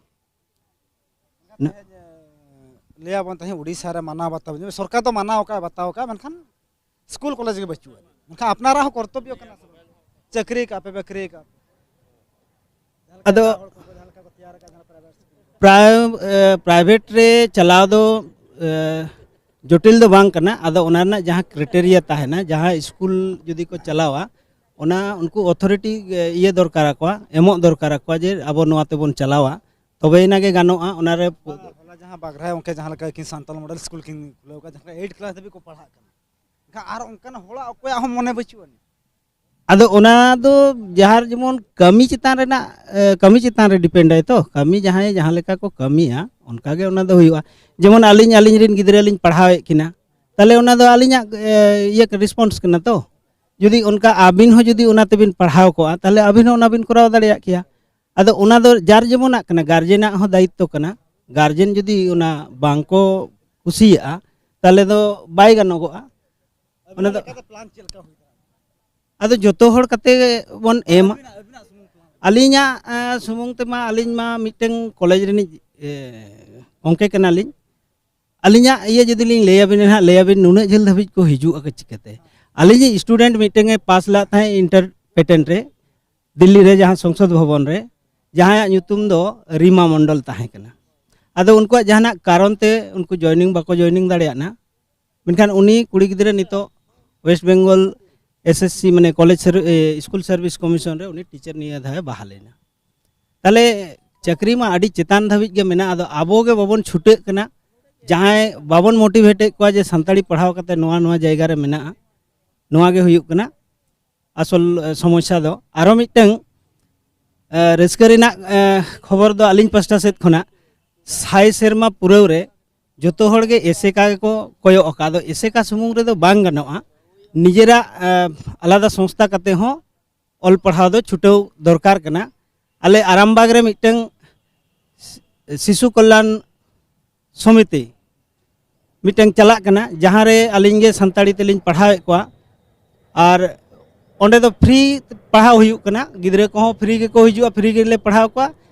ᱞᱟᱹᱭᱟᱵᱚᱱ ᱛᱟᱦᱮᱸᱫ ᱩᱲᱤᱥᱥᱟ ᱨᱮ ᱢᱟᱱᱟᱣ ᱵᱟᱛᱟᱣ, ᱥᱚᱨᱠᱟᱨ ᱫᱚ ᱢᱟᱱᱟᱣ ᱟᱠᱟᱫ, ᱵᱟᱛᱟᱣ ᱟᱠᱟᱫ, ᱢᱮᱱᱠᱷᱟᱱ ᱥᱠᱩᱞ ᱠᱚᱞᱮᱡᱽ ᱜᱮ ᱵᱟᱹᱪᱩᱜᱼᱟ᱾ ᱢᱮᱱᱠᱷᱟᱱ ᱟᱯᱱᱟᱨᱟᱜ ᱦᱚᱸ ᱠᱚᱨᱛᱚᱵᱽᱵᱚ ᱠᱟᱱᱟ ᱥᱮ ᱵᱟᱝ? ᱪᱟᱹᱠᱨᱤ ᱠᱟᱜ ᱯᱮ, ᱵᱟᱹᱠᱨᱤ ᱠᱟᱜ ᱯᱮ᱾ ᱟᱫᱚ ᱯᱨᱟᱭ ᱯᱨᱟᱭᱵᱷᱮᱴ ᱨᱮ ᱪᱟᱞᱟᱣ ᱫᱚ ᱡᱚᱴᱤᱞ ᱫᱚ ᱵᱟᱝ ᱠᱟᱱᱟ᱾ ᱟᱫᱚ ᱚᱱᱟ ᱨᱮᱱᱟᱜ ᱡᱟᱦᱟᱸ ᱠᱨᱟᱭᱴᱮᱨᱤᱭᱟ ᱛᱟᱦᱮᱱᱟ, ᱡᱟᱦᱟᱸ ᱥᱠᱩᱞ ᱡᱩᱫᱤ ᱠᱚ ᱪᱟᱞᱟᱣᱟ, ᱚᱱᱟ ᱩᱱᱠᱩ ᱚᱛᱷᱚᱨᱤᱴᱤ ᱤᱭᱟᱹ ᱫᱚᱨᱠᱟᱨ ᱟᱠᱚᱣᱟ, ᱮᱢᱚᱜ ᱫᱚᱨᱠᱟᱨ ᱟᱠᱚᱣᱟ ᱡᱮ ᱟᱵᱚ ᱱᱚᱣᱟ ᱛᱮᱵᱚᱱ ᱪᱟᱞᱟᱣᱟ, ᱛᱚᱵᱮᱭᱮᱱᱟ ᱜᱮ ᱜᱟᱱᱚᱜᱼᱟ᱾ ᱚᱱᱟᱨᱮ ᱦᱚᱞᱟ ᱡᱟᱦᱟᱸ ᱵᱟᱜᱽᱨᱟᱭ ᱚᱱᱠᱟ ᱡᱟᱦᱟᱸ ᱞᱮᱠᱟ ᱠᱤᱱ ᱥᱟᱱᱛᱟᱞ ᱢᱚᱰᱮᱞ ᱥᱠᱩᱞ ᱠᱤᱱ ᱠᱷᱩᱞᱟᱹᱣ ᱠᱟᱫᱟ, ᱡᱟᱦᱟᱸ ᱮᱭᱤᱴ ᱠᱞᱟᱥ ᱫᱷᱟᱹᱵᱤᱡ ᱠᱚ ᱯᱟᱲᱦᱟᱜ ᱠᱟᱱᱟ, ᱮᱱᱠᱷᱟᱱ ᱟᱨ ᱚᱱᱠᱟᱱ ᱦᱚᱲᱟᱜ ᱚᱠᱚᱭᱟᱜ ᱦᱚᱸ ᱢᱚᱱᱮ ᱵᱟᱹᱪᱩᱜ ᱟᱹᱱᱤᱡ᱾ ᱟᱫᱚ ᱚᱱᱟ ᱫᱚ ᱡᱟᱦᱟᱸ ᱡᱮᱢᱚᱱ ᱠᱟᱹᱢᱤ ᱪᱮᱛᱟᱱ ᱨᱮᱱᱟᱜ, ᱮ, ᱠᱟᱹᱢᱤ ᱪᱮᱛᱟᱱ ᱨᱮ ᱰᱤᱯᱮᱱᱰ ᱟᱭ ᱛᱚ, ᱠᱟᱹᱢᱤ ᱡᱟᱦᱟᱸᱭ ᱡᱟᱦᱟᱸ ᱞᱮᱠᱟ ᱠᱚ ᱠᱟᱹᱢᱤᱭᱟ, ᱚᱱᱠᱟ ᱜᱮ ᱚᱱᱟ ᱫᱚ ᱦᱩᱭᱩᱜᱼᱟ᱾ ᱡᱮᱢᱚᱱ ᱟᱹᱞᱤᱧ, ᱟᱹᱞᱤᱧ ᱨᱮᱱ ᱜᱤᱫᱽᱨᱟᱹ ᱞᱤᱧ ᱯᱟᱲᱦᱟᱣᱮᱫ ᱠᱤᱱᱟ, ᱛᱟᱦᱚᱞᱮ ᱚᱱᱟ ᱫᱚ ᱟᱹᱞᱤᱧᱟᱜ, ᱮ, ᱤᱭᱟᱹ ᱨᱮᱥᱯᱚᱱᱥ ᱠᱟᱱᱟ ᱛᱚ᱾ ᱡᱩᱫᱤ ᱚᱱᱠᱟ ᱟᱹᱵᱤᱱ ᱦᱚᱸ ᱡᱩᱫᱤ ᱚᱱᱟ ᱛᱮᱵᱤᱱ ᱯᱟᱲᱦᱟᱣ ᱠᱚᱜᱼᱟ, ᱛᱟᱦᱚᱞᱮ ᱟᱹᱵᱤᱱ ᱦᱚᱸ ᱚᱱᱟ ᱵᱤᱱ ᱠᱚᱨᱟᱣ ᱫᱟᱲᱮᱭᱟᱜ ᱠᱮᱭᱟ᱾ ᱟᱫᱚ ᱚᱱᱟ ᱫᱚ ᱡᱟᱨ ᱡᱮᱢᱚᱱᱟᱜ ᱠᱟᱱᱟ, ᱜᱟᱨᱡᱮᱱᱟᱜ ᱦᱚᱸ ᱫᱟᱭᱤᱛᱛᱚ ᱠᱟᱱᱟ᱾ ᱜᱟᱨᱡᱮᱱ ᱡᱩᱫᱤ ᱚᱱᱟ ᱵᱟᱝ ᱠᱚ ᱠᱩᱥᱤᱭᱟᱜᱼᱟ, ᱛᱟᱦᱚᱞᱮ ᱫᱚ ᱵᱟᱭ ᱜᱟᱱᱚᱜᱚᱜᱼᱟ᱾ ᱚᱱᱟ ᱫᱚ ᱟᱫᱚ ᱡᱚᱛᱚ ᱦᱚᱲ ᱠᱟᱛᱮ ᱵᱚᱱ ᱮᱢᱟ᱾ ᱟᱹᱞᱤᱧᱟᱜ, ᱮ, ᱥᱩᱢᱩᱝ ᱛᱮᱢᱟ ᱟᱹᱞᱤᱧ ᱢᱟ ᱢᱤᱫᱴᱟᱝ ᱠᱚᱞᱮᱡᱽ ᱨᱤᱱᱤᱡ, ᱮ, ᱜᱚᱢᱠᱮ ᱠᱟᱱᱟᱞᱤᱧ᱾ ᱟᱹᱞᱤᱧᱟᱜ ᱤᱭᱟᱹ ᱡᱩᱫᱤ ᱞᱤᱧ ᱞᱟᱹᱭ ᱟᱹᱵᱤᱱᱟ ᱱᱟᱦᱟᱜ, ᱞᱟᱹᱭ ᱟᱹᱵᱤᱱ ᱱᱩᱱᱟᱹᱜ ᱡᱷᱟᱹᱞ ᱫᱷᱟᱹᱵᱤᱡ ᱠᱚ ᱦᱤᱡᱩᱜᱼᱟ ᱪᱤᱠᱟᱹᱛᱮ? ᱟᱹᱞᱤᱧᱤᱡ ᱥᱴᱩᱰᱮᱱᱴ ᱢᱤᱫᱴᱟᱝ ᱮ ᱯᱟᱥ ᱞᱮᱫ ᱛᱟᱦᱮᱸᱫ ᱤᱱᱴᱟᱨ ᱯᱮᱴᱮᱱᱴ ᱨᱮ, ᱫᱤᱞᱞᱤ ᱨᱮ ᱡᱟᱦᱟᱸ ᱥᱚᱝᱥᱚᱫ ᱵᱷᱚᱵᱚᱱ ᱨᱮ, ᱡᱟᱦᱟᱸᱭᱟᱜ ᱧᱩᱛᱩᱢ ᱫᱚ ᱨᱤᱢᱟ ᱢᱚᱱᱰᱚᱞ ᱛᱟᱦᱮᱸ ᱠᱟᱱᱟ᱾ ᱟᱫᱚ ᱩᱱᱠᱩᱣᱟᱜ ᱡᱟᱦᱟᱱᱟᱜ ᱠᱟᱨᱚᱱ ᱛᱮ ᱩᱱᱠᱩ ᱡᱚᱭᱱᱤᱝ ᱵᱟᱠᱚ ᱡᱚᱭᱱᱤᱝ ᱫᱟᱲᱮᱭᱟᱜᱼᱟ᱾ ᱢᱮᱱᱠᱷᱟᱱ ᱩᱱᱤ ᱠᱩᱲᱤ ᱜᱤᱫᱽᱨᱟᱹ ᱱᱤᱛᱚᱜ West Bengal S S C, ᱢᱟᱱᱮ ᱠᱚᱞᱮᱡᱽ ᱥᱟᱨ-, ᱮ, ᱥᱠᱩᱞ ᱥᱟᱨᱵᱷᱤᱥ ᱠᱚᱢᱤᱥᱚᱱ ᱨᱮ ᱩᱱᱤ ᱴᱤᱪᱟᱨ ᱱᱤᱭᱟᱹ ᱫᱷᱟᱣ ᱮ ᱵᱟᱦᱟᱞ ᱮᱱᱟ᱾ ᱛᱟᱦᱚᱞᱮ ᱪᱟᱹᱠᱨᱤ ᱢᱟ ᱟᱹᱰᱤ ᱪᱮᱛᱟᱱ ᱫᱷᱟᱹᱵᱤᱡ ᱜᱮ ᱢᱮᱱᱟᱜᱼᱟ, ᱟᱫᱚ ᱟᱵᱚ ᱜᱮ ᱵᱟᱵᱚᱱ ᱪᱷᱩᱴᱟᱹᱜ ᱠᱟᱱᱟ᱾ ᱡᱟᱦᱟᱸᱭ ᱵᱟᱵᱚᱱ ᱢᱳᱴᱤᱵᱷᱮᱴᱮᱫ ᱠᱚᱣᱟ ᱡᱮ ᱥᱟᱱᱛᱟᱲᱤ ᱯᱟᱲᱦᱟᱣ ᱠᱟᱛᱮ ᱱᱚᱣᱟ, ᱱᱚᱣᱟ ᱡᱟᱭᱜᱟ ᱨᱮ ᱢᱮᱱᱟᱜᱼᱟ, ᱱᱚᱣᱟ ᱜᱮ ᱦᱩᱭᱩᱜ ᱠᱟᱱᱟ ᱟᱥᱚᱞ, ᱮ, ᱥᱚᱢᱚᱥᱥᱟ ᱫᱚ᱾ ᱟᱨᱚ ᱢᱤᱫᱴᱟᱝ, ᱮ, ᱨᱟᱹᱥᱠᱟᱹ ᱨᱮᱱᱟᱜ, ᱮ, ᱠᱷᱚᱵᱚᱨ ᱫᱚ ᱟᱹᱞᱤᱧ ᱯᱟᱥᱴᱟ ᱥᱮᱫ ᱠᱷᱚᱱᱟᱜ, ᱥᱟᱭ ᱥᱮᱨᱢᱟ ᱯᱩᱨᱟᱹᱣ ᱨᱮ ᱡᱚᱛᱚ ᱦᱚᱲ ᱜᱮ ᱮᱥᱮᱠᱟ ᱜᱮᱠᱚ ᱠᱚᱭᱚᱜ ᱟᱠᱟᱫ᱾ ᱟᱫᱚ ᱮᱥᱮᱠᱟ ᱥᱩᱢᱩᱝ ᱨᱮᱫᱚ ᱵᱟᱝ ᱜᱟᱱᱚᱜᱼᱟ, ᱱᱤᱡᱮᱨᱟᱜ, ᱮ, ᱟᱞᱟᱫᱟ ᱥᱚᱝᱥᱛᱷᱟ ᱠᱟᱛᱮ ᱦᱚᱸ ᱚᱞ ᱯᱟᱲᱦᱟᱣ ᱫᱚ ᱪᱷᱩᱴᱟᱹᱣ ᱫᱚᱨᱠᱟᱨ ᱠᱟᱱᱟ᱾ ᱟᱞᱮ ᱟᱨᱟᱢᱵᱟᱜᱽ ᱨᱮ ᱢᱤᱫᱴᱟᱝ ᱥᱤ- ᱥᱤᱥᱩ ᱠᱚᱞᱭᱟᱱ ᱥᱚᱢᱤᱛᱤ ᱢᱤᱫᱴᱟᱝ ᱪᱟᱞᱟᱜ ᱠᱟᱱᱟ, ᱡᱟᱦᱟᱸ ᱨᱮ ᱟᱹᱞᱤᱧ ᱜᱮ ᱥᱟᱱᱛᱟᱲᱤ ᱛᱮᱞᱤᱧ ᱯᱟᱲᱦᱟᱣᱮᱫ ᱠᱚᱣᱟ᱾ ᱟᱨ ᱚᱸᱰᱮ ᱫᱚ ᱯᱷᱨᱤ ᱯᱟᱲᱦᱟᱣ ᱦᱩᱭᱩᱜ ᱠᱟᱱᱟ, ᱜᱤᱫᱽᱨᱟᱹ ᱠᱚᱦᱚᱸ ᱯᱷᱨᱤ ᱜᱮᱠᱚ ᱦᱤᱡᱩᱜᱼᱟ, ᱯᱷᱨᱤ ᱜᱮᱞᱮ ᱯᱟᱲᱦᱟᱣ ᱠᱚᱣᱟ᱾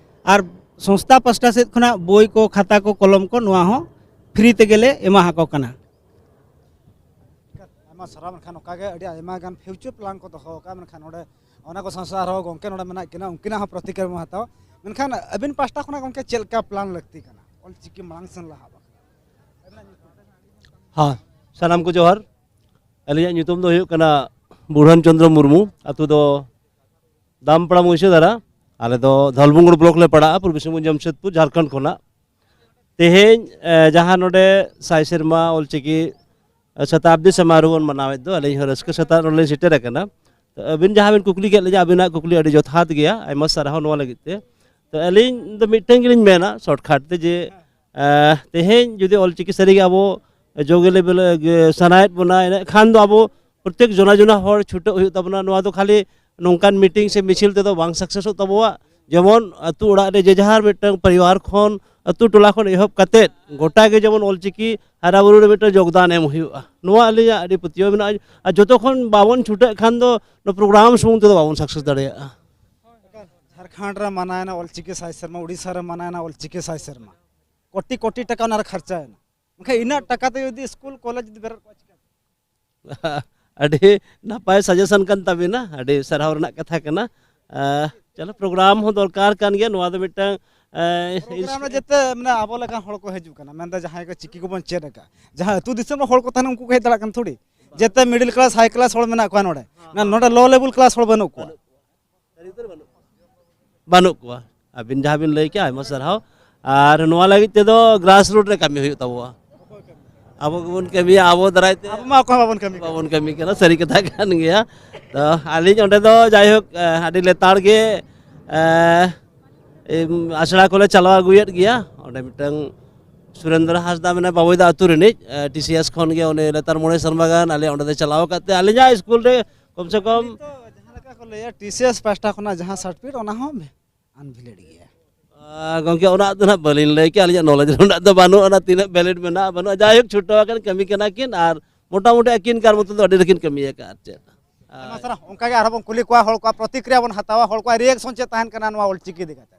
ᱟᱨ ᱥᱚᱝᱥᱛᱷᱟ ᱯᱟᱥᱴᱟ ᱥᱮᱫ ᱠᱷᱚᱱᱟᱜ ᱵᱳᱭ ᱠᱚ, ᱠᱷᱟᱛᱟ ᱠᱚ, ᱠᱚᱞᱚᱢ ᱠᱚ, ᱱᱚᱣᱟ ᱦᱚᱸ ᱯᱷᱨᱤ ᱛᱮᱜᱮᱞᱮ ᱮᱢᱟ ᱟᱠᱚ ᱠᱟᱱᱟ᱾ ᱟᱭᱢᱟ ᱥᱟᱨᱦᱟᱣ᱾ ᱢᱮᱱᱠᱷᱟᱱ ᱚᱱᱠᱟᱜᱮ ᱟᱹᱰᱤ ᱟᱭᱢᱟ ᱜᱟᱱ ᱯᱷᱤᱭᱩᱪᱟᱨ ᱯᱞᱟᱱ ᱠᱚ ᱫᱚᱦᱚ ᱟᱠᱟᱫᱼᱟ, ᱢᱮᱱᱠᱷᱟᱱ ᱱᱚᱰᱮ ᱚᱱᱟ ᱠᱚ ᱥᱟᱶ ᱥᱟᱶ ᱟᱨᱦᱚᱸ ᱜᱚᱢᱠᱮ ᱱᱚᱰᱮ ᱢᱮᱱᱟᱜ ᱠᱤᱱᱟ, ᱩᱱᱠᱤᱱᱟᱜ ᱦᱚᱸ ᱯᱨᱚᱛᱤᱠᱨᱤᱭᱟ ᱵᱚᱱ ᱦᱟᱛᱟᱣᱟ᱾ ᱢᱮᱱᱠᱷᱟᱱ ᱟᱹᱵᱤᱱ ᱯᱟᱥᱴᱟ ᱠᱷᱚᱱᱟᱜ ᱜᱚᱢᱠᱮ ᱪᱮᱫ ᱞᱮᱠᱟ ᱯᱞᱟᱱ ᱞᱟᱹᱠᱛᱤ ᱠᱟᱱᱟ ᱚᱞᱪᱤᱠᱤ ᱢᱟᱲᱟᱝ ᱥᱮᱱ ᱞᱟᱦᱟ ᱵᱟᱠᱷᱨᱟ? ᱦᱮᱸ, ᱥᱟᱱᱟᱢ ᱠᱚ ᱡᱚᱦᱟᱨ᱾ ᱟᱹᱞᱤᱧᱟᱜ ᱧᱩᱛᱩᱢ ᱫᱚ ᱦᱩᱭᱩᱜ ᱠᱟᱱᱟ ᱵᱩᱲᱦᱟᱱ ᱪᱚᱸᱫᱽᱨᱚ ᱢᱩᱨᱢᱩ᱾ ᱟᱹᱛᱩ ᱫᱚ ᱫᱟᱢᱯᱟᱲᱟ ᱢᱩᱭᱥᱟᱹᱫᱟᱨᱟ᱾ ᱟᱞᱮ ᱫᱚ ᱫᱷᱚᱞᱵᱷᱩᱢᱜᱚᱲ ᱵᱞᱚᱠ ᱞᱮ ᱯᱟᱲᱟᱜᱼᱟ, ᱯᱩᱨᱵᱤ ᱥᱤᱝᱵᱷᱩᱢ ᱡᱟᱢᱥᱮᱫᱽᱯᱩᱨ, ᱡᱷᱟᱲᱠᱷᱚᱸᱰ ᱠᱷᱚᱱᱟᱜ᱾ ᱛᱮᱦᱮᱧ ᱮ, ᱡᱟᱦᱟᱸ ᱱᱚᱰᱮ ᱥᱟᱭ ᱥᱮᱨᱢᱟ ᱚᱞᱪᱤᱠᱤ ᱮ, ᱥᱚᱛᱟᱵᱫᱤ ᱥᱚᱢᱟᱨᱳᱦ ᱵᱚᱱ ᱢᱟᱱᱟᱣᱮᱫ ᱫᱚ, ᱟᱹᱞᱤᱧ ᱦᱚᱸ ᱨᱟᱹᱥᱠᱟᱹ ᱥᱟᱛᱟᱜ ᱱᱚᱰᱮ ᱞᱤᱧ ᱥᱮᱴᱮᱨ ᱟᱠᱟᱱᱟ᱾ ᱛᱚ ᱟᱹᱵᱤᱱ ᱡᱟᱦᱟᱸ ᱵᱤᱱ ᱠᱩᱠᱞᱤ ᱠᱮᱫ ᱞᱤᱧᱟ, ᱟᱹᱵᱤᱱᱟᱜ ᱠᱩᱠᱞᱤ ᱟᱹᱰᱤ ᱡᱚᱛᱷᱟᱛ ᱜᱮᱭᱟ, ᱟᱭᱢᱟ ᱥᱟᱨᱦᱟᱣ ᱱᱚᱣᱟ ᱞᱟᱹᱜᱤᱫ ᱛᱮ᱾ ᱛᱚ ᱟᱹᱞᱤᱧ ᱫᱚ ᱢᱤᱫᱴᱮᱱ ᱜᱮᱞᱤᱧ ᱢᱮᱱᱟ ᱥᱚᱨᱴᱠᱟᱴ ᱛᱮ ᱡᱮ ᱮ, ᱛᱮᱦᱮᱧ ᱡᱩᱫᱤ ᱚᱞᱪᱤᱠᱤ ᱥᱟᱹᱨᱤᱜᱮ ᱟᱵᱚ ᱡᱚᱜᱮ ᱞᱮᱵᱮᱞ ᱮ, ᱥᱟᱱᱟᱭᱮᱫ ᱵᱚᱱᱟ, ᱤᱱᱟᱹ ᱠᱷᱟᱱ ᱫᱚ ᱟᱵᱚ ᱯᱨᱚᱛᱮᱠ ᱡᱚᱱᱟ ᱡᱚᱱᱟ ᱦᱚᱲ ᱪᱷᱩᱴᱟᱹᱜ ᱦᱩᱭᱩᱜ ᱛᱟᱵᱚᱱᱟ᱾ ᱱᱚᱣᱟ ᱫᱚ ᱠᱷᱟᱹᱞᱤ ᱱᱚᱝᱠᱟᱱ ᱢᱤᱴᱤᱝ ᱥᱮ ᱢᱤᱪᱷᱤᱞ ᱛᱮᱫᱚ ᱵᱟᱝ ᱥᱟᱠᱥᱮᱥᱚᱜ ᱛᱟᱵᱚᱣᱟ᱾ ᱡᱮᱢᱚᱱ ᱟᱹᱛᱩ ᱚᱲᱟᱜ ᱨᱮ ᱡᱮ ᱡᱟᱦᱟᱨ ᱢᱤᱫᱴᱟᱝ ᱯᱚᱨᱤᱵᱟᱨ ᱠᱷᱚᱱ, ᱟᱹᱛᱩ ᱴᱚᱞᱟ ᱠᱷᱚᱱ ᱮᱦᱚᱵ ᱠᱟᱛᱮᱫ ᱜᱚᱴᱟ ᱜᱮ ᱡᱮᱢᱚᱱ ᱚᱞᱪᱤᱠᱤ ᱦᱟᱨᱟ ᱵᱩᱨᱩ ᱨᱮ ᱢᱤᱫᱴᱟᱝ ᱡᱳᱜᱽᱫᱟᱱ ᱮᱢ ᱦᱩᱭᱩᱜᱼᱟ, ᱱᱚᱣᱟ ᱟᱹᱞᱤᱧᱟᱜ ᱟᱹᱰᱤ ᱯᱟᱹᱛᱭᱟᱹᱣ ᱢᱮᱱᱟᱜᱼᱟ᱾ ᱟᱨ ᱡᱚᱛᱚ ᱠᱷᱚᱱ ᱵᱟᱵᱚᱱ ᱪᱷᱩᱴᱟᱹᱜ ᱠᱷᱟᱱ ᱫᱚ ᱱᱚᱣᱟ ᱯᱨᱳᱜᱨᱟᱢ ᱥᱩᱢᱩᱝ ᱛᱮᱫᱚ ᱵᱟᱵᱚᱱ ᱥᱟᱠᱥᱮᱥ ᱫᱟᱲᱮᱭᱟᱜᱼᱟ᱾ ᱡᱷᱟᱲᱠᱷᱚᱸᱰ ᱨᱮ ᱢᱟᱱᱟᱣᱮᱱᱟ ᱚᱞᱪᱤᱠᱤ ᱥᱟᱭ ᱥᱮᱨᱢᱟ, ᱩᱲᱤᱥᱥᱟ ᱨᱮ ᱢᱟᱱᱟᱣᱮᱱᱟ ᱚᱞᱪᱤᱠᱤ ᱥᱟᱭ ᱥᱮᱨᱢᱟ, ᱠᱳᱴᱤ ᱠᱳᱴᱤ ᱴᱟᱠᱟ ᱚᱱᱟ ᱨᱮ ᱠᱷᱚᱨᱪᱟᱭᱮᱱᱟ᱾ ᱢᱮᱱᱠᱷᱟᱱ ᱤᱱᱟᱹᱜ ᱴᱟᱠᱟ ᱛᱮ ᱡᱩᱫᱤ ᱥᱠᱩᱞ ᱠᱚᱞᱮᱡᱽ ᱡᱩᱫᱤ ᱵᱮᱨᱮᱫ ᱠᱚᱜᱼᱟ, ᱪᱤᱠᱟᱹᱛᱮ? ᱟᱹᱰᱤ ᱱᱟᱯᱟᱭ ᱥᱟᱡᱮᱥᱚᱱ ᱠᱟᱱ ᱛᱟᱵᱤᱱᱟ, ᱟᱹᱰᱤ ᱥᱟᱨᱦᱟᱣ ᱨᱮᱱᱟᱜ ᱠᱟᱛᱷᱟ ᱠᱟᱱᱟ᱾ ᱟᱸ, ᱪᱚᱞᱚ, ᱯᱨᱳᱜᱨᱟᱢ ᱦᱚᱸ ᱫᱚᱨᱠᱟᱨ ᱠᱟᱱ ᱜᱮᱭᱟ᱾ ᱱᱚᱣᱟ ᱫᱚ ᱢᱤᱫᱴᱟᱝ, ᱟᱸ, ᱯᱨᱳᱜᱨᱟᱢ ᱨᱮ ᱡᱮᱛᱮ, ᱢᱟᱱᱮ, ᱟᱵᱚ ᱞᱮᱠᱟᱱ ᱦᱚᱲ ᱠᱚ ᱦᱤᱡᱩᱜ ᱠᱟᱱᱟ, ᱢᱮᱱᱫᱚ ᱡᱟᱦᱟᱸᱭ ᱠᱚ ᱪᱤᱠᱤ ᱠᱚᱵᱚᱱ ᱪᱮᱫ ᱟᱠᱟᱫ, ᱡᱟᱦᱟᱸ ᱟᱹᱛᱩ ᱫᱤᱥᱚᱢ ᱨᱮ ᱦᱚᱲ ᱠᱚ ᱛᱟᱦᱮᱱᱟ, ᱩᱱᱠᱩ ᱠᱚ ᱦᱮᱡ ᱫᱟᱲᱮᱭᱟᱜ ᱠᱟᱱᱟ ᱛᱷᱚᱲᱤ᱾ ᱡᱮᱛᱮ ᱢᱤᱰᱤᱞ ᱠᱞᱟᱥ, ᱦᱟᱭ ᱠᱞᱟᱥ ᱦᱚᱲ ᱢᱮᱱᱟᱜ ᱠᱚᱣᱟ ᱱᱚᱰᱮ, ᱱᱚᱰᱮ ᱞᱳ ᱞᱮᱵᱮᱞ ᱠᱞᱟᱥ ᱦᱚᱲ ᱵᱟᱹᱱᱩᱜ ᱠᱚᱣᱟ᱾ ᱵᱟᱹᱱᱩᱜ ᱠᱚᱣᱟ᱾ ᱟᱹᱵᱤᱱ ᱡᱟᱦᱟᱸ ᱵᱤᱱ ᱞᱟᱹᱭ ᱠᱮᱜᱼᱟ, ᱟᱭᱢᱟ ᱥᱟᱨᱦᱟᱣ᱾ ᱟᱨ ᱱᱚᱣᱟ ᱞᱟᱹᱜᱤᱫ ᱛᱮᱫᱚ ᱜᱨᱟᱥ ᱨᱩᱴ ᱨᱮ ᱠᱟᱹᱢᱤ ᱦᱩᱭᱩᱜ ᱛᱟᱵᱚᱣᱟ᱾ ᱟᱵᱚ ᱜᱮᱵᱚᱱ ᱠᱟᱹᱢᱤᱭᱟ, ᱟᱵᱚ ᱫᱟᱨᱟᱭ ᱛᱮ ᱟᱵᱚ ᱢᱟ ᱚᱠᱚᱭ ᱦᱚᱸ ᱵᱟᱵᱚᱱ ᱠᱟᱹᱢᱤ ᱠᱟᱱᱟ᱾ ᱵᱟᱵᱚᱱ ᱠᱟᱹᱢᱤ ᱠᱟᱱᱟ, ᱥᱟᱹᱨᱤ ᱠᱟᱛᱷᱟ ᱠᱟᱱ ᱜᱮᱭᱟ᱾ ᱛᱚ ᱟᱹᱞᱤᱧ ᱚᱸᱰᱮ ᱫᱚ ᱡᱟᱭᱦᱳᱠ, ᱮ, ᱟᱹᱰᱤ ᱞᱮᱛᱟᱲ ᱜᱮ, ᱮ, ᱮᱢ, ᱟᱥᱲᱟ ᱠᱚᱞᱮ ᱪᱟᱞᱟᱣ ᱟᱹᱜᱩᱭᱮᱫ ᱜᱮᱭᱟ᱾ ᱚᱸᱰᱮ ᱢᱤᱫᱴᱟᱝ ᱥᱩᱨᱮᱱᱫᱨᱚ ᱦᱟᱸᱥᱫᱟ ᱢᱮᱱᱟᱭ, ᱵᱟᱵᱩᱭ ᱫᱟ ᱟᱹᱛᱩ ᱨᱤᱱᱤᱡ, ᱮ, ᱴᱤ ᱥᱤ ᱮᱥ ᱠᱷᱚᱱ ᱜᱮ ᱩᱱᱤ ᱞᱮᱛᱟᱲ ᱢᱚᱬᱮ ᱥᱮᱨᱢᱟ ᱜᱟᱱ ᱟᱞᱮ ᱚᱸᱰᱮ ᱞᱮ ᱪᱟᱞᱟᱣ ᱟᱠᱟᱫ ᱛᱮ, ᱟᱹᱞᱤᱧᱟᱜ ᱥᱠᱩᱞ ᱨᱮ ᱠᱚᱢ ᱥᱮ ᱠᱚᱢ ᱱᱤᱛᱚᱜ ᱡᱟᱦᱟᱸ ᱞᱮᱠᱟ ᱠᱚ ᱞᱟᱹᱭᱟ ᱴᱤ ᱥᱤ ᱮᱥ ᱯᱟᱦᱴᱟ ᱠᱷᱚᱱᱟᱜ ᱡᱟᱦᱟᱸ ᱥᱟᱨᱴᱤᱯᱷᱤᱠᱮᱴ, ᱚᱱᱟ ᱦᱚᱸ ᱟᱱᱵᱷᱮᱞᱤᱰ ᱜᱮᱭᱟ᱾ ᱟᱨ ᱜᱚᱢᱠᱮ, ᱚᱱᱟ ᱫᱚ ᱱᱟᱦᱟᱜ ᱵᱟᱹᱞᱤᱧ ᱞᱟᱹᱭ ᱠᱮᱭᱟ, ᱟᱹᱞᱤᱧᱟᱜ ᱱᱚᱞᱮᱡᱽ ᱨᱮ ᱩᱱᱟᱹᱜ ᱫᱚ ᱵᱟᱹᱱᱩᱜᱼᱟ, ᱚᱱᱟ ᱛᱤᱱᱟᱹᱜ ᱵᱷᱮᱞᱤᱰ ᱢᱮᱱᱟᱜᱼᱟ ᱵᱟᱹᱱᱩᱜᱼᱟ᱾ ᱡᱟᱭᱦᱳᱠ, ᱪᱷᱩᱴᱟᱹᱣ ᱟᱠᱟᱱ ᱠᱟᱹᱢᱤ ᱠᱟᱱᱟ ᱠᱤᱱ, ᱟᱨ ᱢᱚᱴᱟᱢᱩᱴᱤ ᱟᱹᱠᱤᱱ ᱠᱟᱨ ᱢᱚᱛᱚ ᱫᱚ ᱟᱹᱰᱤ ᱨᱮᱠᱤᱱ ᱠᱟᱹᱢᱤᱭᱟ ᱟᱠᱟᱫᱼᱟ, ᱟᱨ ᱪᱮᱫ᱾ ᱟᱭᱢᱟ ᱥᱟᱨᱦᱟᱣ᱾ ᱚᱱᱠᱟ ᱜᱮ ᱟᱨᱦᱚᱸ ᱵᱚᱱ ᱠᱩᱞᱤ ᱠᱚᱣᱟ ᱦᱚᱲ ᱠᱚᱣᱟᱜ ᱯᱨᱚᱛᱤᱠᱨᱤᱭᱟ ᱵᱚᱱ ᱦᱟᱛᱟᱣᱟ, ᱦᱚᱲ ᱠᱚᱣᱟᱜ ᱨᱤᱭᱮᱠᱥᱚᱱ ᱪᱮᱫ ᱛᱟᱦᱮᱱ ᱠᱟᱱᱟ ᱱᱚᱣᱟ ᱚᱞᱪᱤᱠᱤ ᱤᱫᱤ ᱠᱟᱛᱮ᱾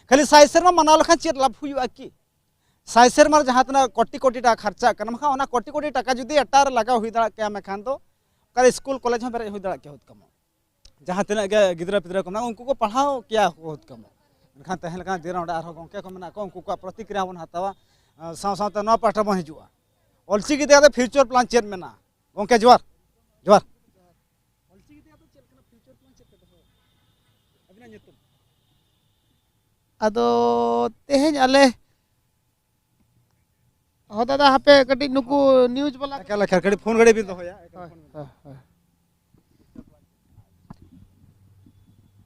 ᱠᱷᱟᱹᱞᱤ ᱥᱟᱭ ᱥᱮᱨᱢᱟ ᱢᱟᱱᱟᱣ ᱞᱮᱠᱷᱟᱱ ᱪᱮᱫ ᱞᱟᱵᱷ ᱦᱩᱭᱩᱜᱼᱟ ᱠᱤ? ᱥᱟᱭ ᱥᱮᱨᱢᱟ ᱨᱮ ᱡᱟᱦᱟᱸ ᱛᱤᱱᱟᱹᱜ ᱠᱳᱴᱤ ᱠᱳᱴᱤ ᱴᱟᱠᱟ ᱠᱷᱚᱨᱪᱟᱜ ᱠᱟᱱᱟ, ᱵᱟᱠᱷᱟᱱ ᱚᱱᱟ ᱠᱳᱴᱤ ᱠᱳᱴᱤ ᱴᱟᱠᱟ ᱡᱩᱫᱤ ᱮᱴᱟᱜ ᱨᱮ ᱞᱟᱜᱟᱣ ᱦᱩᱭ ᱫᱟᱲᱮᱭᱟᱜ ᱠᱮᱭᱟ, ᱢᱮᱱᱠᱷᱟᱱ ᱫᱚ ᱚᱠᱟᱨᱮ ᱥᱠᱩᱞ ᱠᱚᱞᱮᱡᱽ ᱦᱚᱸ ᱵᱮᱨᱮᱫ ᱦᱩᱭ ᱫᱟᱲᱮᱭᱟᱜ ᱠᱮᱭᱟ ᱦᱩᱛ ᱠᱟᱢᱚ᱾ ᱡᱟᱦᱟᱸ ᱛᱤᱱᱟᱹᱜ ᱜᱮ ᱜᱤᱫᱽᱨᱟᱹ ᱯᱤᱫᱽᱨᱟᱹ ᱠᱚ ᱢᱮᱱᱟᱜ ᱠᱚ, ᱩᱱᱠᱩ ᱠᱚ ᱯᱟᱲᱦᱟᱣ ᱠᱮᱭᱟ ᱠᱚ ᱦᱩᱛ ᱠᱟᱢᱚ᱾ ᱢᱮᱱᱠᱷᱟᱱ ᱛᱟᱦᱮᱸ ᱞᱮᱠᱟᱱ ᱫᱤᱱ ᱨᱮ ᱚᱸᱰᱮ ᱟᱨᱦᱚᱸ ᱜᱚᱢᱠᱮ ᱠᱚ ᱢᱮᱱᱟᱜ ᱠᱚᱣᱟ, ᱩᱱᱠᱩ ᱠᱚᱣᱟᱜ ᱯᱨᱚᱛᱤᱠᱨᱤᱭᱟ ᱵᱚᱱ ᱦᱟᱛᱟᱣᱟ᱾ ᱟᱨ ᱥᱟᱶ ᱥᱟᱶᱛᱮ ᱱᱚᱣᱟ ᱯᱟᱦᱴᱟ ᱵᱚᱱ ᱦᱤᱡᱩᱜᱼᱟ, ᱚᱞᱪᱤᱠᱤ ᱛᱮ ᱟᱫᱚ ᱯᱷᱤᱭᱩᱪᱟᱨ ᱯᱞᱟᱱ ᱪᱮᱫ ᱢᱮᱱᱟᱜᱼᱟ? ᱜᱚᱢᱠᱮ ᱡᱚᱦᱟᱨ, ᱡᱚᱦᱟᱨ᱾ ᱟᱫᱚ ᱛᱮᱦᱮᱧ ᱟᱞᱮ, ᱦᱚᱸ ᱫᱟᱫᱟ, ᱦᱟᱯᱮ ᱠᱟᱹᱴᱤᱡ ᱱᱩᱠᱩ ᱱᱤᱭᱩᱡᱽ ᱵᱟᱞᱟ ᱮᱠᱟᱞ, ᱮᱠᱟᱞ, ᱠᱟᱹᱴᱤᱡ ᱯᱷᱳᱱ ᱜᱟᱹᱰᱤ ᱵᱤᱱ ᱫᱚᱦᱚᱭᱟ᱾ ᱦᱳᱭ, ᱦᱳᱭ, ᱦᱳᱭ᱾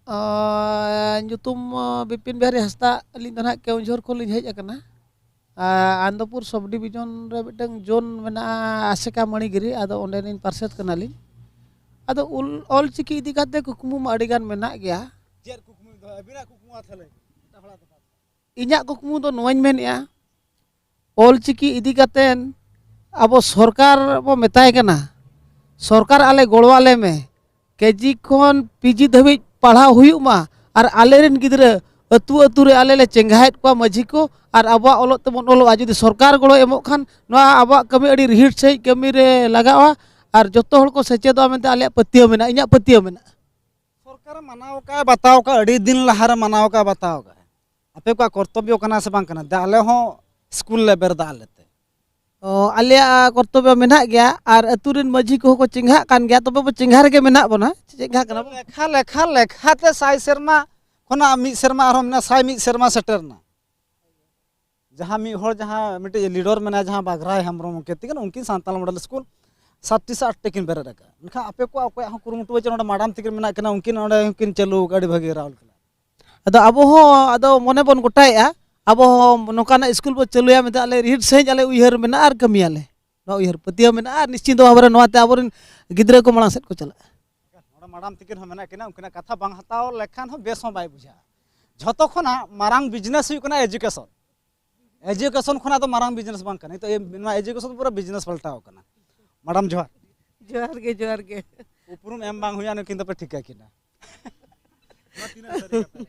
ᱟᱸ, ᱧᱩᱛᱩᱢ, ᱟᱸ, ᱵᱤᱯᱤᱱ ᱵᱤᱦᱟᱨᱤ ᱦᱟᱸᱥᱫᱟ, ᱟᱹᱞᱤᱧ ᱫᱚ ᱱᱟᱦᱟᱜ ᱠᱮᱣᱚᱱᱡᱷᱚᱨ ᱠᱷᱚᱱ ᱞᱤᱧ ᱦᱮᱡ ᱟᱠᱟᱱᱟ᱾ ᱟᱸ, ᱟᱱᱫᱚᱯᱩᱨ ᱥᱚᱵᱽ ᱰᱤᱵᱷᱤᱡᱚᱱ ᱨᱮ ᱢᱤᱫᱴᱟᱝ ᱡᱳᱱ ᱢᱮᱱᱟᱜᱼᱟ, ᱟᱥᱮᱠᱟ ᱢᱟᱬᱤᱜᱤᱨᱤ, ᱟᱫᱚ ᱚᱸᱰᱮ ᱞᱤᱧ ᱯᱟᱨᱥᱮᱛ ᱠᱟᱱᱟᱞᱤᱧ᱾ ᱟᱫᱚ ᱩᱞ-, ᱚᱞᱪᱤᱠᱤ ᱤᱫᱤ ᱠᱟᱛᱮ ᱠᱩᱠᱢᱩ ᱢᱟ ᱟᱹᱰᱤ ᱜᱟᱱ ᱢᱮᱱᱟᱜ ᱜᱮᱭᱟ᱾ ᱪᱮᱫ ᱠᱩᱠᱢᱩ ᱫᱚ ᱟᱹᱵᱤᱱᱟᱜ ᱠᱩᱠᱢᱩ ᱢᱟ ᱛᱟᱦᱚᱞᱮ? ᱮᱴᱟᱜ ᱦᱚᱲᱟᱜ ᱫᱚ ᱵᱟᱝ᱾ ᱤᱧᱟᱹᱜ ᱠᱩᱠᱢᱩ ᱫᱚ ᱱᱚᱣᱟᱧ ᱢᱮᱱᱮᱫᱼᱟ, ᱚᱞᱪᱤᱠᱤ ᱤᱫᱤ ᱠᱟᱛᱮᱱ ᱟᱵᱚ ᱥᱚᱨᱠᱟᱨ ᱵᱚ ᱢᱮᱛᱟᱭ ᱠᱟᱱᱟ, ᱥᱚᱨᱠᱟᱨ ᱟᱞᱮ ᱜᱚᱲᱚ ᱟᱞᱮ ᱢᱮ, ᱠᱮᱡᱤ ᱠᱷᱚᱱ ᱯᱤᱡᱤ ᱫᱷᱟᱹᱵᱤᱡ ᱯᱟᱲᱦᱟᱣ ᱦᱩᱭᱩᱜ ᱢᱟ, ᱟᱨ ᱟᱞᱮᱨᱮᱱ ᱜᱤᱫᱽᱨᱟᱹ ᱟᱹᱛᱩ ᱟᱹᱛᱩ ᱨᱮ ᱟᱞᱮ ᱞᱮ ᱪᱮᱸᱜᱷᱟᱭᱮᱫ ᱠᱚᱣᱟ ᱢᱟᱹᱡᱷᱤ ᱠᱚ, ᱟᱨ ᱟᱵᱚᱣᱟᱜ ᱚᱞᱚᱜ ᱛᱮᱵᱚᱱ ᱚᱞᱚᱜᱼᱟ᱾ ᱡᱩᱫᱤ ᱥᱚᱨᱠᱟᱨ ᱜᱚᱲᱚᱭ ᱮᱢᱚᱜ ᱠᱷᱟᱱ ᱱᱚᱣᱟ ᱟᱵᱚᱣᱟᱜ ᱠᱟᱹᱢᱤ ᱟᱹᱰᱤ ᱨᱤᱦᱤᱴ ᱥᱟᱺᱦᱤᱡ ᱠᱟᱹᱢᱤ ᱨᱮ ᱞᱟᱜᱟᱜᱼᱟ, ᱟᱨ ᱡᱚᱛᱚ ᱦᱚᱲ ᱠᱚ ᱥᱮᱪᱮᱫᱚᱜᱼᱟ ᱢᱮᱱᱛᱮ ᱟᱞᱮᱭᱟᱜ ᱯᱟᱹᱛᱭᱟᱹᱣ ᱢᱮᱱᱟᱜᱼᱟ, ᱤᱧᱟᱹᱜ ᱯᱟᱹᱛᱭᱟᱹᱣ ᱢᱮᱱᱟᱜᱼᱟ᱾ ᱥᱚᱨᱠᱟᱨᱮ ᱢᱟᱱᱟᱣ ᱟᱠᱟᱫ, ᱵᱟᱛᱟᱣ ᱟᱠᱟᱫ, ᱟᱹᱰᱤ ᱫᱤᱱ ᱞᱟᱦᱟᱨᱮ ᱢᱟᱱᱟᱣ ᱟᱠᱟᱫ, ᱵᱟᱛᱟᱣ ᱟᱠᱟᱫ᱾ ᱟᱯᱮ ᱠᱚᱣᱟᱜ ᱠᱚᱨᱛᱚᱵᱽᱵᱚ ᱠᱟᱱᱟ ᱥᱮ ᱵᱟᱝ ᱠᱟᱱᱟ? ᱫᱮ, ᱟᱞᱮ ᱦᱚᱸ ᱥᱠᱩᱞ ᱞᱮ ᱵᱮᱨᱮᱫᱟ ᱟᱞᱮ ᱛᱮ᱾ ᱚ, ᱟᱞᱮᱭᱟᱜ ᱠᱚᱨᱛᱚᱵᱽᱵᱚ ᱢᱮᱱᱟᱜ ᱜᱮᱭᱟ, ᱟᱨ ᱟᱹᱛᱩ ᱨᱮᱱ ᱢᱟᱹᱡᱷᱤ ᱠᱚᱦᱚᱸ ᱠᱚ ᱪᱮᱸᱜᱷᱟᱜ ᱠᱟᱱ ᱜᱮᱭᱟ, ᱛᱚᱵᱮ ᱵᱚ ᱪᱮᱸᱜᱷᱟ ᱨᱮᱜᱮ ᱢᱮᱱᱟᱜ ᱵᱚᱱᱟ, ᱪᱮᱸᱜᱷᱟ ᱠᱟᱱᱟ ᱵᱚ᱾ ᱞᱮᱠᱷᱟ, ᱞᱮᱠᱷᱟ, ᱞᱮᱠᱷᱟᱛᱮ ᱥᱟᱭ ᱥᱮᱨᱢᱟ ᱠᱷᱚᱱᱟᱜ ᱢᱤᱫ ᱥᱮᱨᱢᱟ ᱟᱨᱦᱚᱸ ᱢᱮᱱᱟᱜᱼᱟ, ᱥᱟᱭ ᱢᱤᱫ ᱥᱮᱨᱢᱟ ᱥᱮᱴᱮᱨ ᱮᱱᱟ᱾ ᱡᱟᱦᱟᱸ ᱢᱤᱫ ᱦᱚᱲ, ᱡᱟᱦᱟᱸ ᱢᱤᱫᱴᱤᱡ ᱞᱤᱰᱟᱨ ᱢᱮᱱᱟᱭᱟ, ᱡᱟᱦᱟᱸ ᱵᱟᱜᱽᱨᱟᱭ ᱦᱮᱢᱵᱨᱚᱢ ᱜᱚᱢᱠᱮ ᱛᱤᱠᱤᱱ, ᱩᱱᱠᱤᱱ ᱥᱟᱱᱛᱟᱲ ᱢᱚᱰᱮᱞ ᱥᱠᱩᱞ ᱥᱟᱛᱴᱤ ᱥᱮ ᱟᱴᱴᱤ ᱠᱤᱱ ᱵᱮᱨᱮᱫ ᱟᱠᱟᱫᱼᱟ᱾ ᱢᱮᱱᱠᱷᱟᱱ ᱟᱯᱮ ᱠᱚᱣᱟᱜ ᱚᱠᱚᱭᱟᱜ ᱦᱚᱸ ᱠᱩᱨᱩᱢᱩᱴᱩ ᱵᱟᱹᱪᱩᱜᱼᱟ, ᱱᱚᱰᱮ ᱢᱟᱰᱟᱢ ᱛᱤᱠᱤᱱ ᱢᱮᱱᱟᱜ ᱠᱤᱱᱟ, ᱩᱱᱠᱤᱱ ᱚᱸᱰᱮ ᱦᱚᱸᱠᱤᱱ ᱪᱟᱹᱞᱩ ᱟᱠᱟᱫᱼᱟ, ᱟᱹᱰᱤ ᱵᱷᱟᱹᱜᱤ ᱨᱟᱦᱩᱞ ᱠᱟᱱᱟ᱾ ᱟᱫᱚ ᱟᱵᱚ ᱦᱚᱸ ᱟᱫᱚ ᱢᱚᱱᱮ ᱵᱚᱱ ᱜᱚᱴᱟᱭᱮᱫᱼᱟ, ᱟᱵᱚ ᱦᱚᱸ ᱱᱚᱝᱠᱟᱱᱟᱜ ᱥᱠᱩᱞ ᱵᱚ ᱪᱟᱹᱞᱩᱭᱟ ᱢᱮᱱᱛᱮ ᱟᱞᱮ ᱨᱤᱦᱤᱴ ᱥᱟᱺᱦᱤᱡ ᱟᱞᱮ ᱩᱭᱦᱟᱹᱨ ᱢᱮᱱᱟᱜᱼᱟ ᱟᱨ ᱠᱟᱹᱢᱤᱭᱟᱞᱮ᱾ ᱱᱚᱣᱟ ᱩᱭᱦᱟᱹᱨ ᱯᱟᱹᱛᱭᱟᱹᱣ ᱢᱮᱱᱟᱜᱼᱟ ᱟᱨ ᱱᱤᱥᱪᱤᱛ ᱵᱷᱟᱵᱽ ᱨᱮ ᱱᱚᱣᱟᱛᱮ ᱟᱵᱚᱨᱮᱱ ᱜᱤᱫᱽᱨᱟᱹ ᱠᱚ ᱢᱟᱲᱟᱝ ᱥᱮᱫ ᱠᱚ ᱪᱟᱞᱟᱜᱼᱟ᱾ ᱢᱮᱰᱟᱢ ᱛᱤᱠᱤᱱ ᱦᱚᱸ ᱢᱮᱱᱟᱜ ᱠᱤᱱᱟ, ᱩᱱᱠᱤᱱᱟᱜ ᱠᱟᱛᱷᱟ ᱵᱟᱝ ᱦᱟᱛᱟᱣ ᱞᱮᱠᱷᱟᱱ ᱦᱚᱸ ᱵᱮᱥ ᱦᱚᱸ ᱵᱟᱭ ᱵᱩᱡᱷᱟᱹᱜᱼᱟ᱾ ᱡᱷᱚᱛᱚ ᱠᱷᱚᱱᱟᱜ ᱢᱟᱨᱟᱝ ᱵᱤᱡᱽᱱᱮᱥ ᱦᱩᱭᱩᱜ ᱠᱟᱱᱟ ᱮᱡᱩᱠᱮᱥᱚᱱ᱾ ᱮᱡᱩᱠᱮᱥᱚᱱ ᱠᱷᱚᱱᱟᱜ ᱫᱚ ᱢᱟᱨᱟᱝ ᱵᱤᱡᱽᱱᱮᱥ ᱵᱟᱝ ᱠᱟᱱᱟ᱾ ᱱᱤᱛᱚᱜ ᱱᱚᱣᱟ ᱮᱡᱩᱠᱮᱥᱚᱱ ᱯᱩᱨᱟᱹ ᱵᱤᱡᱽᱱᱮᱥ ᱯᱟᱞᱴᱟᱣ ᱠᱟᱱᱟ᱾ ᱢᱮᱰᱟᱢ ᱡᱚᱦᱟᱨ᱾ ᱡᱚᱦᱟᱨ ᱜᱮ, ᱡᱚᱦᱟᱨ ᱜᱮ᱾ ᱩᱯᱨᱩᱢ ᱮᱢ ᱵᱟᱝ ᱦᱩᱭᱩᱜᱼᱟ, ᱱᱩᱠᱤᱱ ᱫᱚᱯᱮ ᱴᱷᱤᱠᱟᱹ ᱠᱤᱱᱟ᱾ ᱱᱚᱣᱟ ᱛᱤᱱᱟᱹᱜ ᱥᱟᱹᱨᱤ ᱠᱟᱛᱷᱟ?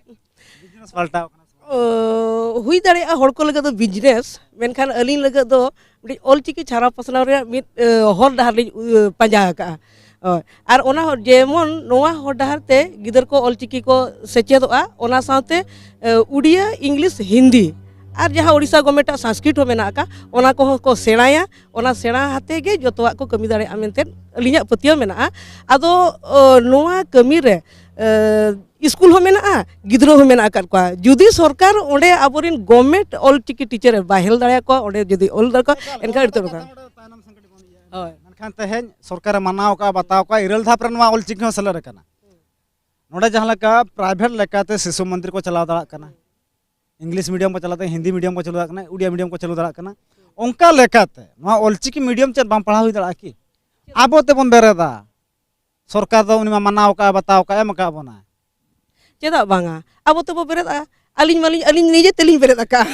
ᱵᱤᱡᱽᱱᱮᱥ ᱯᱟᱞᱴᱟᱣ ᱠᱟᱱᱟ ᱥᱮ ᱵᱟᱝ? ᱚ, ᱦᱩᱭ ᱫᱟᱲᱮᱭᱟᱜᱼᱟ ᱦᱚᱲ ᱠᱚ ᱞᱟᱹᱜᱤᱫ ᱫᱚ ᱵᱤᱡᱽᱱᱮᱥ, ᱢᱮᱱᱠᱷᱟᱱ ᱟᱹᱞᱤᱧ ᱞᱟᱹᱜᱤᱫ ᱫᱚ ᱢᱤᱫᱴᱤᱡ ᱚᱞᱪᱤᱠᱤ ᱪᱷᱟᱨᱟᱣ ᱯᱟᱥᱱᱟᱣ ᱨᱮᱭᱟᱜ ᱢᱤᱫ, ᱮ, ᱦᱚᱨ ᱰᱟᱦᱟᱨ ᱞᱤᱧ, ᱮ, ᱯᱟᱸᱡᱟ ᱟᱠᱟᱫᱼᱟ᱾ ᱦᱳᱭ᱾ ᱟᱨ ᱚᱱᱟ ᱦᱚᱸ ᱡᱮᱢᱚᱱ ᱱᱚᱣᱟ ᱦᱚᱨ ᱰᱟᱦᱟᱨ ᱛᱮ ᱜᱤᱫᱟᱹᱨ ᱠᱚ ᱚᱞᱪᱤᱠᱤ ᱠᱚ ᱥᱮᱪᱮᱫᱚᱜᱼᱟ, ᱚᱱᱟ ᱥᱟᱶᱛᱮ, ᱮ, ᱩᱰᱤᱭᱟ, ᱤᱝᱞᱤᱥ, ᱦᱤᱱᱫᱤ ᱟᱨ ᱡᱟᱦᱟᱸ ᱳᱰᱤᱥᱟ ᱜᱚᱵᱷᱢᱮᱱᱴᱟᱜ ᱥᱚᱝᱥᱠᱨᱤᱛ ᱦᱚᱸ ᱢᱮᱱᱟᱜ ᱟᱠᱟᱫ, ᱚᱱᱟ ᱠᱚᱦᱚᱸ ᱠᱚ ᱥᱮᱬᱟᱭᱟ᱾ ᱚᱱᱟ ᱥᱮᱬᱟ ᱦᱟᱛᱮ ᱜᱮ ᱡᱚᱛᱚᱣᱟᱜ ᱠᱚ ᱠᱟᱹᱢᱤ ᱫᱟᱲᱮᱭᱟᱜᱼᱟ ᱢᱮᱱᱛᱮ ᱟᱹᱞᱤᱧᱟᱜ ᱯᱟᱹᱛᱭᱟᱹᱣ ᱢᱮᱱᱟᱜᱼᱟ᱾ ᱟᱫᱚ, ᱚ, ᱱᱚᱣᱟ ᱠᱟᱹᱢᱤ ᱨᱮ, ᱮ, ᱥᱠᱩᱞ ᱦᱚᱸ ᱢᱮᱱᱟᱜᱼᱟ, ᱜᱤᱫᱽᱨᱟᱹ ᱦᱚᱸ ᱢᱮᱱᱟᱜ ᱟᱠᱟᱫ ᱠᱚᱣᱟ᱾ ᱡᱩᱫᱤ ᱥᱚᱨᱠᱟᱨ ᱚᱸᱰᱮ ᱟᱵᱚᱨᱮᱱ ᱜᱚᱵᱷᱢᱮᱱᱴ ᱚᱞᱪᱤᱠᱤ ᱴᱤᱪᱟᱨ ᱮ ᱵᱟᱦᱮᱞ ᱫᱟᱲᱮᱭᱟᱠᱚᱣᱟ, ᱚᱸᱰᱮ ᱡᱩᱫᱤ ᱚᱞ ᱫᱟᱲᱮᱭᱟᱠᱚᱣᱟ, ᱮᱱᱠᱷᱟᱱ ᱟᱹᱰᱤ ᱩᱛᱟᱹᱨ ᱠᱟᱛᱷᱟ᱾ ᱦᱳᱭ᱾ ᱢᱮᱱᱠᱷᱟᱱ ᱛᱮᱦᱮᱧ ᱥᱚᱨᱠᱟᱨᱮ ᱢᱟᱱᱟᱣ ᱟᱠᱟᱫᱼᱟ, ᱵᱟᱛᱟᱣ ᱟᱠᱟᱫᱼᱟ, ᱤᱨᱟᱹᱞ ᱫᱷᱟᱯ ᱨᱮ ᱱᱚᱣᱟ ᱚᱞᱪᱤᱠᱤ ᱦᱚᱸ ᱥᱮᱞᱮᱫ ᱟᱠᱟᱱᱟ᱾ ᱱᱚᱰᱮ ᱡᱟᱦᱟᱸ ᱞᱮᱠᱟ ᱯᱨᱟᱭᱵᱷᱮᱴ ᱞᱮᱠᱟᱛᱮ ᱥᱤᱥᱩ ᱢᱚᱱᱫᱤᱨ ᱠᱚ ᱪᱟᱞᱟᱣ ᱫᱟᱲᱮᱭᱟᱜ ᱠᱟᱱᱟ, ᱤᱝᱞᱤᱥ ᱢᱤᱰᱤᱭᱟᱢ ᱠᱚ ᱪᱟᱞᱟᱣ ᱫᱟᱲᱮᱭᱟᱜ ᱠᱟᱱᱟ, ᱦᱤᱱᱫᱤ ᱢᱤᱰᱤᱭᱟᱢ ᱠᱚ ᱪᱟᱞᱟᱣ ᱫᱟᱲᱮᱭᱟᱜ ᱠᱟᱱᱟ, ᱚᱱᱠᱟ ᱞᱮᱠᱟᱛᱮ ᱱᱚᱣᱟ ᱚᱞᱪᱤᱠᱤ ᱢᱤᱰᱤᱭᱟᱢ ᱪᱮᱫ ᱵᱟᱝ ᱯᱟᱲᱦᱟᱣ ᱦᱩᱭ ᱫᱟᱲᱮᱭᱟᱜᱼᱟ ᱠᱤ? ᱟᱵᱚ ᱛᱮᱵᱚᱱ ᱵᱮᱨᱮᱫᱟ᱾ ᱥᱚᱨᱠᱟᱨ ᱫᱚ ᱩᱱᱤ ᱢᱟ ᱢᱟᱱᱟᱣ ᱟᱠᱟᱫᱼᱟ, ᱵᱟᱛᱟᱣ ᱟᱠᱟᱫᱼᱟ, ᱮᱢ ᱟᱠᱟᱫ ᱵᱚᱱᱟ᱾ ᱪᱮᱫᱟᱜ ᱵᱟᱝᱟ? ᱟᱵᱚ ᱛᱮᱵᱚ ᱵᱮᱨᱮᱫᱼᱟ᱾ ᱟᱹᱞᱤᱧ ᱢᱟᱞᱤᱧ, ᱟᱹᱞᱤᱧ ᱱᱤᱡᱮ ᱛᱮᱞᱤᱧ ᱵᱮᱨᱮᱫ ᱟᱠᱟᱫᱼᱟ᱾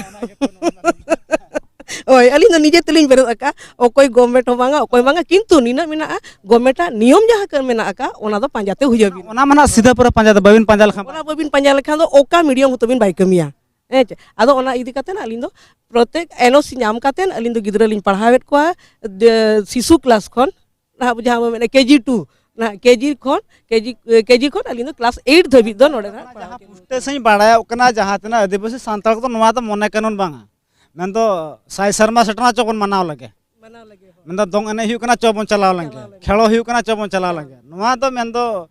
ᱦᱳᱭ, ᱟᱹᱞᱤᱧ ᱫᱚ ᱱᱤᱡᱮ ᱛᱮᱞᱤᱧ ᱵᱮᱨᱮᱫ ᱟᱠᱟᱫᱼᱟ, ᱚᱠᱚᱭ ᱜᱚᱵᱷᱢᱮᱱᱴ ᱦᱚᱸ ᱵᱟᱝᱟ, ᱚᱠᱚᱭ ᱵᱟᱝᱟ, ᱠᱤᱱᱛᱩ ᱱᱤᱱᱟᱹᱜ ᱢᱮᱱᱟᱜᱼᱟ, ᱜᱚᱵᱷᱢᱮᱱᱴᱟᱜ ᱱᱤᱭᱚᱢ ᱡᱟᱦᱟᱸ ᱠᱚ ᱢᱮᱱᱟᱜ ᱟᱠᱟᱫ, ᱚᱱᱟ ᱫᱚ ᱯᱟᱸᱡᱟᱛᱮ ᱦᱩᱭ ᱟᱹᱵᱤᱱᱟ᱾ ᱚᱱᱟ ᱢᱟ ᱱᱟᱜ ᱥᱤᱫᱷᱟᱹ ᱯᱩᱨᱟᱹ ᱯᱟᱸᱡᱟ ᱫᱚ ᱵᱟᱹᱵᱤᱱ ᱯᱟᱸᱡᱟ ᱞᱮᱠᱷᱟᱱ ᱚᱱᱟ ᱵᱟᱹᱵᱤᱱ ᱯᱟᱸᱡᱟ ᱞᱮᱠᱷᱟᱱ ᱫᱚ ᱚᱠᱟ ᱢᱤᱰᱤᱭᱟᱢ ᱦᱚᱸ ᱛᱟᱹᱵᱤᱱ ᱵᱟᱭ ᱠᱟᱹᱢᱤᱭᱟ᱾ ᱦᱮᱸ ᱪᱮ? ᱟᱫᱚ ᱚᱱᱟ ᱤᱫᱤ ᱠᱟᱛᱮ ᱟᱹᱞᱤᱧ ᱫᱚ ᱯᱨᱚᱛᱮᱠ ᱮᱱ ᱳ ᱥᱤ ᱧᱟᱢ ᱠᱟᱛᱮ ᱟᱹᱞᱤᱧ ᱫᱚ ᱜᱤᱫᱽᱨᱟᱹ ᱞᱤᱧ ᱯᱟᱲᱦᱟᱣᱮᱫ ᱠᱚᱣᱟ, ᱫᱮ-, ᱥᱤᱥᱩ ᱠᱞᱟᱥ ᱠᱷᱚᱱ, ᱱᱟᱦᱟᱜ ᱡᱟᱦᱟᱸ ᱵᱚᱱ ᱢᱮᱱᱟ ᱠᱮ ᱡᱤ ᱴᱩ, ᱱᱟᱦᱟᱜ ᱠᱮ ᱡᱤ ᱠᱷᱚᱱ, ᱠᱮ ᱡᱤ, ᱠᱮ ᱡᱤ ᱠᱷᱚᱱ ᱟᱹᱞᱤᱧ ᱫᱚ ᱠᱞᱟᱥ ᱮᱭᱤᱴ ᱫᱷᱟᱹᱵᱤᱡ ᱫᱚ ᱱᱚᱰᱮ ᱱᱟᱦᱟᱜ ᱯᱟᱲᱦᱟᱣ ᱡᱟᱦᱟᱸ ᱦᱚᱪᱚ ᱯᱩᱥᱴᱟᱹ ᱥᱟᱺᱦᱤᱡ ᱵᱟᱲᱟᱭᱚᱜ ᱠᱟᱱᱟ, ᱡᱟᱦᱟᱸ ᱛᱤᱱᱟᱹᱜ ᱟᱹᱫᱤᱵᱟᱹᱥᱤ ᱥᱟᱱᱛᱟᱲ ᱠᱚᱫᱚ ᱱᱚᱣᱟ ᱫᱚ ᱢᱚᱱᱮ ᱠᱟᱹᱱᱩᱱ ᱵᱟᱝᱟ, ᱢᱮᱱᱫᱚ ᱥᱟᱭ ᱥᱮᱨᱢᱟ ᱥᱮᱴᱮᱨ ᱦᱚᱪᱚ ᱵᱚᱱ ᱢᱟᱱᱟᱣ ᱞᱮᱜᱮ᱾ ᱢᱟᱱᱟᱣ ᱞᱮᱜᱮ, ᱦᱳᱭ᱾ ᱢᱮᱱᱫᱚ ᱫᱚᱝ ᱮᱱᱮᱡ ᱦᱩᱭᱩᱜ ᱠᱟᱱᱟ, ᱪᱚ ᱵᱚᱱ ᱪᱟᱞᱟᱣ ᱞᱮᱱᱜᱮ᱾ ᱪᱟᱞᱟᱣ ᱞᱮᱱᱜᱮ᱾ ᱠᱷᱮᱞᱳ ᱦᱩᱭᱩᱜ ᱠᱟᱱᱟ, ᱪᱚ ᱵᱚᱱ ᱪᱟᱞᱟᱣ ᱞᱮᱱᱜᱮ᱾ ᱱᱚᱣᱟ ᱫᱚ ᱢᱮᱱᱫᱚ,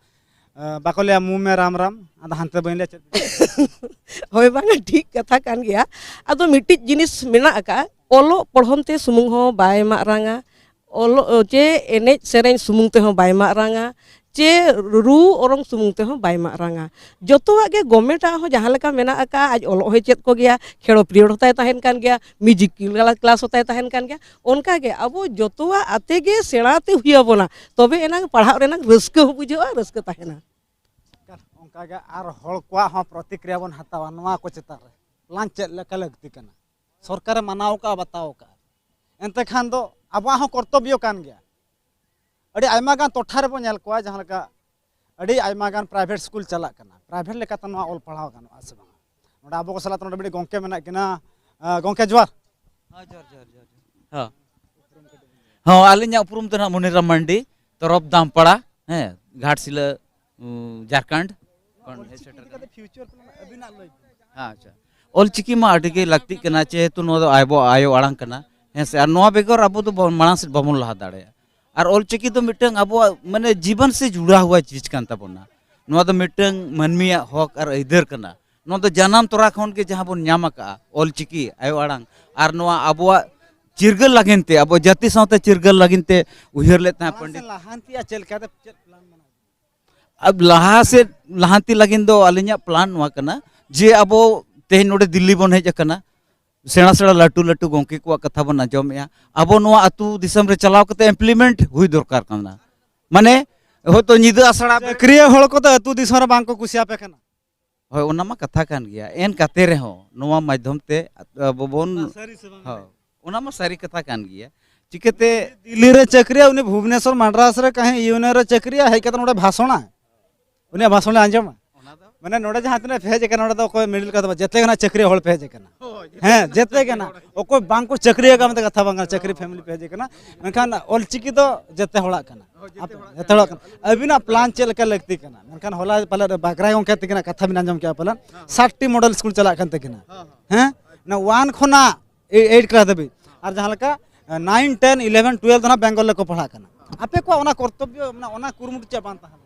ᱮ, ᱵᱟᱠᱚ ᱞᱟᱹᱭᱟ ᱢᱩ ᱢᱮ ᱨᱟᱢ ᱨᱟᱢ, ᱟᱫᱚ ᱦᱟᱱᱛᱮ ᱵᱟᱹᱧ ᱞᱟᱹᱭᱟ ᱪᱮᱫ᱾ ᱦᱳᱭ, ᱵᱟᱝᱟ, ᱴᱷᱤᱠ ᱠᱟᱛᱷᱟ ᱠᱟᱱ ᱜᱮᱭᱟ᱾ ᱟᱫᱚ ᱢᱤᱫᱴᱤᱡ ᱡᱤᱱᱤᱥ ᱢᱮᱱᱟᱜ ᱟᱠᱟᱫᱼᱟ, ᱚᱞᱚᱜ ᱯᱚᱲᱦᱚᱱ ᱛᱮ ᱥᱩᱢᱩᱝ ᱦᱚᱸ ᱵᱟᱭ ᱢᱟᱨᱟᱝᱟ, ᱚᱞᱚᱜ ᱪᱮ ᱮᱱᱮᱡ ᱥᱮᱨᱮᱧ ᱥᱩᱢᱩᱝ ᱛᱮᱦᱚᱸ ᱵᱟᱭ ᱢᱟᱨᱟᱝᱟ, ᱪᱮ ᱨᱩ ᱚᱨᱚᱝ ᱥᱩᱢᱩᱝ ᱛᱮᱦᱚᱸ ᱵᱟᱭ ᱢᱟᱨᱟᱝᱟ᱾ ᱡᱚᱛᱚᱣᱟᱜ ᱜᱮ ᱜᱚᱵᱷᱢᱮᱱᱴ ᱟᱜ ᱦᱚᱸ ᱡᱟᱦᱟᱸ ᱞᱮᱠᱟ ᱢᱮᱱᱟᱜ ᱟᱠᱟᱫᱼᱟ, ᱟᱡ ᱚᱞᱚᱜ ᱦᱚᱸᱭ ᱪᱮᱫ ᱠᱚᱜᱮᱭᱟ, ᱠᱷᱮᱲᱚ ᱯᱤᱨᱤᱭᱚᱰ ᱦᱚᱸᱛᱟᱭ ᱛᱟᱦᱮᱱ ᱠᱟᱱ ᱜᱮᱭᱟ, ᱢᱤᱭᱩᱡᱤᱠ ᱠᱞᱟᱥ ᱦᱚᱸᱛᱟᱭ ᱛᱟᱦᱮᱱ ᱠᱟᱱ ᱜᱮᱭᱟ᱾ ᱚᱱᱠᱟ ᱜᱮ ᱟᱵᱚ ᱡᱚᱛᱚᱣᱟᱜ ᱟᱛᱮ ᱜᱮ ᱥᱮᱬᱟ ᱛᱮ ᱦᱩᱭ ᱟᱵᱚᱱᱟ, ᱛᱚᱵᱮ ᱮᱱᱟᱝ ᱯᱟᱲᱦᱟᱜ ᱨᱮᱱᱟᱜ ᱨᱟᱹᱥᱠᱟᱹ ᱦᱚᱸ ᱵᱩᱡᱷᱟᱹᱜᱼᱟ, ᱨᱟᱹᱥᱠᱟᱹ ᱛᱟᱦᱮᱱᱟ᱾ ᱚᱱᱠᱟ ᱜᱮ ᱟᱨ ᱦᱚᱲ ᱠᱚᱣᱟᱜ ᱦᱚᱸ ᱯᱨᱚᱛᱤᱠᱨᱤᱭᱟ ᱵᱚᱱ ᱦᱟᱛᱟᱣᱟ ᱱᱚᱣᱟ ᱠᱚ ᱪᱮᱛᱟᱱ ᱨᱮ, ᱯᱞᱟᱱ ᱪᱮᱫ ᱞᱮᱠᱟ ᱞᱟᱹᱠᱛᱤ ᱠᱟᱱᱟ, ᱥᱚᱨᱠᱟᱨᱮ ᱢᱟᱱᱟᱣ ᱠᱟᱜᱼᱟ, ᱵᱟᱛᱟᱣ ᱠᱟᱜᱼᱟ, ᱮᱱᱛᱮ ᱠᱷᱟᱱ ᱫᱚ ᱟᱵᱚᱣᱟᱜ ᱦᱚᱸ ᱠᱚᱨᱛᱚᱵᱽᱵᱚ ᱠᱟᱱ ᱜᱮᱭᱟ᱾ ᱟᱹᱰᱤ ᱟᱭᱢᱟ ᱜᱟᱱ ᱴᱚᱴᱷᱟ ᱨᱮᱵᱚᱱ ᱧᱮᱞ ᱠᱚᱣᱟ, ᱡᱟᱦᱟᱸ ᱞᱮᱠᱟ ᱟᱹᱰᱤ ᱟᱭᱢᱟ ᱜᱟᱱ ᱯᱨᱟᱭᱵᱷᱮᱴ ᱥᱠᱩᱞ ᱪᱟᱞᱟᱜ ᱠᱟᱱᱟ, ᱯᱨᱟᱭᱵᱷᱮᱴ ᱞᱮᱠᱟᱛᱮ ᱱᱚᱣᱟ ᱚᱞ ᱯᱟᱲᱦᱟᱣ ᱜᱟᱱᱚᱜᱼᱟ ᱥᱮ ᱵᱟᱝ? ᱱᱚᱰᱮ ᱟᱵᱚ ᱠᱚ ᱥᱟᱞᱟᱜ ᱛᱮ ᱱᱚᱰᱮ ᱢᱤᱫᱴᱤᱡ ᱜᱚᱢᱠᱮ ᱢᱮᱱᱟᱜ ᱠᱤᱱᱟ᱾ ᱟᱸ, ᱜᱚᱢᱠᱮ ᱡᱚᱦᱟᱨ᱾ ᱦᱮᱸ, ᱡᱚᱦᱟᱨ, ᱡᱚᱦᱟᱨ, ᱡᱚᱦᱟᱨ, ᱡᱚᱦᱟᱨ᱾ ᱦᱮᱸ᱾ ᱦᱚᱸ, ᱟᱹᱞᱤᱧᱟᱜ ᱩᱯᱨᱩᱢ ᱫᱚ ᱱᱟᱦᱟᱜ ᱢᱚᱱᱤᱨᱟᱢ ᱢᱟᱱᱰᱤ, ᱛᱚᱨᱚᱯ ᱫᱟᱢᱯᱟᱲᱟ, ᱦᱮᱸ, ᱜᱷᱟᱴᱥᱤᱞᱟᱹ, ᱩᱸ, ᱡᱷᱟᱨᱠᱷᱚᱸᱰ ᱠᱷᱚᱱ ᱦᱮᱡ ᱥᱮᱴᱮᱨ ᱠᱟᱱᱟ᱾ ᱯᱷᱤᱭᱩᱪᱟᱨ ᱯᱞᱟᱱ ᱟᱹᱵᱤᱱᱟᱜ ᱞᱟᱹᱭ ᱵᱤᱱ᱾ ᱟᱪᱪᱷᱟ, ᱚᱞᱪᱤᱠᱤ ᱢᱟ ᱟᱹᱰᱤ ᱜᱮ ᱞᱟᱹᱠᱛᱤᱜ ᱠᱟᱱᱟ, ᱡᱮᱦᱮᱛᱩ ᱱᱚᱣᱟ ᱫᱚ ᱟᱵᱚ ᱟᱭᱳ ᱟᱲᱟᱝ ᱠᱟᱱᱟ, ᱦᱮᱸ ᱥᱮ, ᱟᱨ ᱱᱚᱣᱟ ᱵᱮᱜᱚᱨ ᱟᱵᱚ ᱫᱚ ᱵᱚ-, ᱢᱟᱲᱟᱝ ᱥᱮᱫ ᱵᱟᱵᱚᱱ ᱞᱟᱦᱟ ᱫᱟᱲᱮᱭᱟᱜᱼᱟ᱾ ᱟᱨ ᱚᱞᱪᱤᱠᱤ ᱫᱚ ᱢᱤᱫᱴᱟᱝ ᱟᱵᱚᱣᱟᱜ ᱢᱟᱱᱮ ᱡᱤᱵᱚᱱ ᱥᱮ ᱡᱩᱲᱟ ᱦᱩᱣᱟ ᱪᱤᱡᱽ ᱠᱟᱱ ᱛᱟᱵᱚᱱᱟ᱾ ᱱᱚᱣᱟ ᱫᱚ ᱢᱤᱫᱴᱟᱝ ᱢᱟᱹᱱᱢᱤᱭᱟᱜ ᱦᱚᱠ ᱟᱨ ᱟᱹᱭᱫᱟᱹᱨ ᱠᱟᱱᱟ᱾ ᱱᱚᱣᱟ ᱫᱚ ᱡᱟᱱᱟᱢ ᱛᱚᱨᱟ ᱠᱷᱚᱱ ᱜᱮ ᱡᱟᱦᱟᱸ ᱵᱚᱱ ᱧᱟᱢ ᱟᱠᱟᱫᱼᱟ, ᱚᱞᱪᱤᱠᱤ ᱟᱭᱳ ᱟᱲᱟᱝ, ᱟᱨ ᱱᱚᱣᱟ ᱟᱵᱚᱣᱟᱜ ᱪᱤᱨᱜᱟᱹᱞ ᱞᱟᱹᱜᱤᱫ ᱛᱮ, ᱟᱵᱚ ᱡᱟᱹᱛᱤ ᱥᱟᱶᱛᱮ ᱪᱤᱨᱜᱟᱹᱞ ᱞᱟᱹᱜᱤᱫ ᱛᱮ ᱩᱭᱦᱟᱹᱨ ᱞᱮᱫ ᱛᱟᱦᱮᱸ ᱢᱟᱲᱟᱝ ᱯᱚᱱᱰᱤᱛ ᱥᱮᱫ ᱞᱟᱦᱟᱱᱛᱤᱭᱟ ᱪᱮᱫ ᱞᱮᱠᱟᱛᱮ, ᱪᱮᱫ ᱯᱞᱟᱱ ᱢᱮᱱᱟᱜᱼᱟ? ᱟᱵ-, ᱞᱟᱦᱟ ᱥᱮᱫ ᱞᱟᱦᱟᱱᱛᱤ ᱞᱟᱹᱜᱤᱫ ᱫᱚ ᱟᱹᱞᱤᱧᱟᱜ ᱯᱞᱟᱱ ᱱᱚᱣᱟ ᱠᱟᱱᱟ ᱡᱮ ᱟᱵᱚ ᱛᱮᱦᱮᱧ ᱱᱚᱰᱮ ᱫᱤᱞᱞᱤ ᱵᱚᱱ ᱦᱮᱡ ᱟᱠᱟᱱᱟ, ᱥᱮᱬᱟ ᱥᱮᱬᱟ ᱞᱟᱹᱴᱩ ᱞᱟᱹᱴᱩ ᱜᱚᱢᱠᱮ ᱠᱚᱣᱟᱜ ᱠᱟᱛᱷᱟ ᱵᱚᱱ ᱟᱸᱡᱚᱢᱮᱜᱼᱟ, ᱟᱵᱚ ᱱᱚᱣᱟ ᱟᱹᱛᱩ ᱫᱤᱥᱚᱢ ᱨᱮ ᱪᱟᱞᱟᱣ ᱠᱟᱛᱮ ᱤᱢᱯᱞᱤᱢᱮᱱᱴ ᱦᱩᱭ ᱫᱚᱨᱠᱟᱨ ᱠᱟᱱᱟ᱾ ᱢᱟᱱᱮ ᱦᱚᱭᱛᱳ ᱧᱤᱫᱟᱹ ᱟᱥᱲᱟ ᱵᱮ- ᱪᱟᱹᱠᱨᱤᱭᱟᱹ ᱦᱚᱲ ᱠᱚᱫᱚ ᱟᱹᱛᱩ ᱫᱤᱥᱚᱢ ᱨᱮ ᱵᱟᱝ ᱠᱚ ᱠᱩᱥᱤᱭᱟᱯᱮ ᱠᱟᱱᱟ᱾ ᱦᱳᱭ, ᱚᱱᱟ ᱢᱟ ᱠᱟᱛᱷᱟ ᱠᱟᱱ ᱜᱮᱭᱟ, ᱮᱱ ᱠᱟᱛᱮ ᱨᱮᱦᱚᱸ ᱱᱚᱣᱟ ᱢᱟᱫᱽᱫᱷᱚᱢ ᱛᱮ ᱟᱵᱚ ᱵᱚᱱ, ᱚᱱᱟ ᱥᱟᱹᱨᱤ ᱥᱮ ᱵᱟᱝ? ᱦᱳᱭ, ᱚᱱᱟ ᱢᱟ ᱥᱟᱹᱨᱤ ᱠᱟᱛᱷᱟ ᱠᱟᱱ ᱜᱮᱭᱟ᱾ ᱪᱤᱠᱟᱹᱛᱮ ᱫᱤᱞᱞᱤ ᱨᱮ ᱪᱟᱹᱠᱨᱤᱭᱟ, ᱩᱱᱤ ᱵᱷᱩᱵᱽᱱᱮᱥᱚᱨ ᱢᱟᱰᱨᱟᱥ ᱨᱮ ᱠᱟᱹᱦᱤ ᱤᱭᱩᱱᱤᱭᱚᱱ ᱨᱮ ᱪᱟᱹᱠᱨᱤᱭᱟ, ᱦᱮᱡ ᱠᱟᱛᱮ ᱱᱚᱰᱮ ᱵᱷᱟᱥᱚᱬᱟ, ᱩᱱᱤᱭᱟᱜ ᱵᱷᱟᱥᱚᱬ ᱞᱮ ᱟᱸᱡᱚᱢᱟ᱾ ᱚᱱᱟ ᱫᱚ ᱢᱟᱱᱮ ᱱᱚᱰᱮ ᱡᱟᱦᱟᱸ ᱛᱤᱱᱟᱹᱜ ᱯᱷᱮᱡᱽ ᱟᱠᱟᱱᱟ, ᱱᱚᱰᱮ ᱫᱚ ᱚᱠᱚᱭ ᱢᱤᱰᱤᱞ ᱠᱞᱟᱥ ᱫᱚ ᱵᱟᱝ, ᱡᱮᱛᱮ ᱜᱮ ᱱᱟᱜ ᱪᱟᱹᱠᱨᱤ ᱦᱚᱲ ᱯᱷᱮᱡᱽ ᱟᱠᱟᱱᱟ᱾ ᱦᱮᱸ, ᱡᱮᱛᱮ ᱜᱮ ᱱᱟᱜ, ᱚᱠᱚᱭ ᱵᱟᱝ ᱠᱚ ᱪᱟᱹᱠᱨᱤ ᱟᱠᱟᱫ ᱢᱮᱱᱛᱮ ᱠᱟᱛᱷᱟ ᱵᱟᱝ ᱠᱟᱱᱟ, ᱪᱟᱹᱠᱨᱤ ᱯᱷᱮᱢᱤᱞᱤ ᱯᱷᱮᱡᱽ ᱟᱠᱟᱱᱟ᱾ ᱢᱮᱱᱠᱷᱟᱱ ᱚᱞᱪᱤᱠᱤ ᱫᱚ ᱡᱮᱛᱮ ᱦᱚᱲᱟᱜ ᱠᱟᱱᱟ, ᱡᱮᱛᱮ ᱦᱚᱲᱟᱜ ᱠᱟᱱᱟ᱾ ᱟᱹᱵᱤᱱᱟᱜ ᱯᱞᱟᱱ ᱪᱮᱫ ᱞᱮᱠᱟ ᱞᱟᱹᱠᱛᱤ ᱠᱟᱱᱟ? ᱢᱮᱱᱠᱷᱟᱱ ᱦᱚᱞᱟ ᱯᱟᱞᱮ ᱵᱟᱜᱽᱨᱟᱭ ᱜᱚᱢᱠᱮ ᱛᱟᱹᱠᱤᱱᱟᱜ ᱠᱟᱛᱷᱟ ᱵᱤᱱ ᱟᱸᱡᱚᱢ ᱠᱮᱜᱼᱟ ᱯᱟᱞᱮᱱ, ᱥᱟᱛ ᱴᱤ ᱢᱚᱰᱮᱞ ᱥᱠᱩᱞ ᱪᱟᱞᱟᱜ ᱠᱟᱱ ᱛᱟᱹᱠᱤᱱᱟ᱾ ᱦᱮᱸ, ᱚᱱᱟ ᱳᱣᱟᱱ ᱠᱷᱚᱱᱟᱜ ᱮᱭᱤᱴ ᱠᱞᱟᱥ ᱫᱷᱟᱹᱵᱤᱡ, ᱟᱨ ᱡᱟᱦᱟᱸ ᱞᱮᱠᱟ ᱱᱟᱭᱤᱱ, ᱴᱮᱱ, ᱤᱞᱮᱵᱷᱮᱱ, ᱴᱩᱭᱮᱞᱵᱷ ᱫᱚ ᱱᱟᱜ ᱵᱮᱝᱜᱚᱞ ᱨᱮᱠᱚ ᱯᱟᱲᱦᱟᱜ ᱠᱟᱱᱟ᱾ ᱟᱯᱮ ᱠᱚᱣᱟᱜ ᱚᱱᱟ ᱠᱚᱨᱛᱚᱵᱽᱵᱚ, ᱚᱱᱟ, ᱚᱱᱟ ᱠᱩᱨᱩᱢᱩᱴᱩ ᱪᱮᱫ ᱵᱟᱝ ᱛᱟᱦᱮᱸ ᱞᱮᱱᱟ?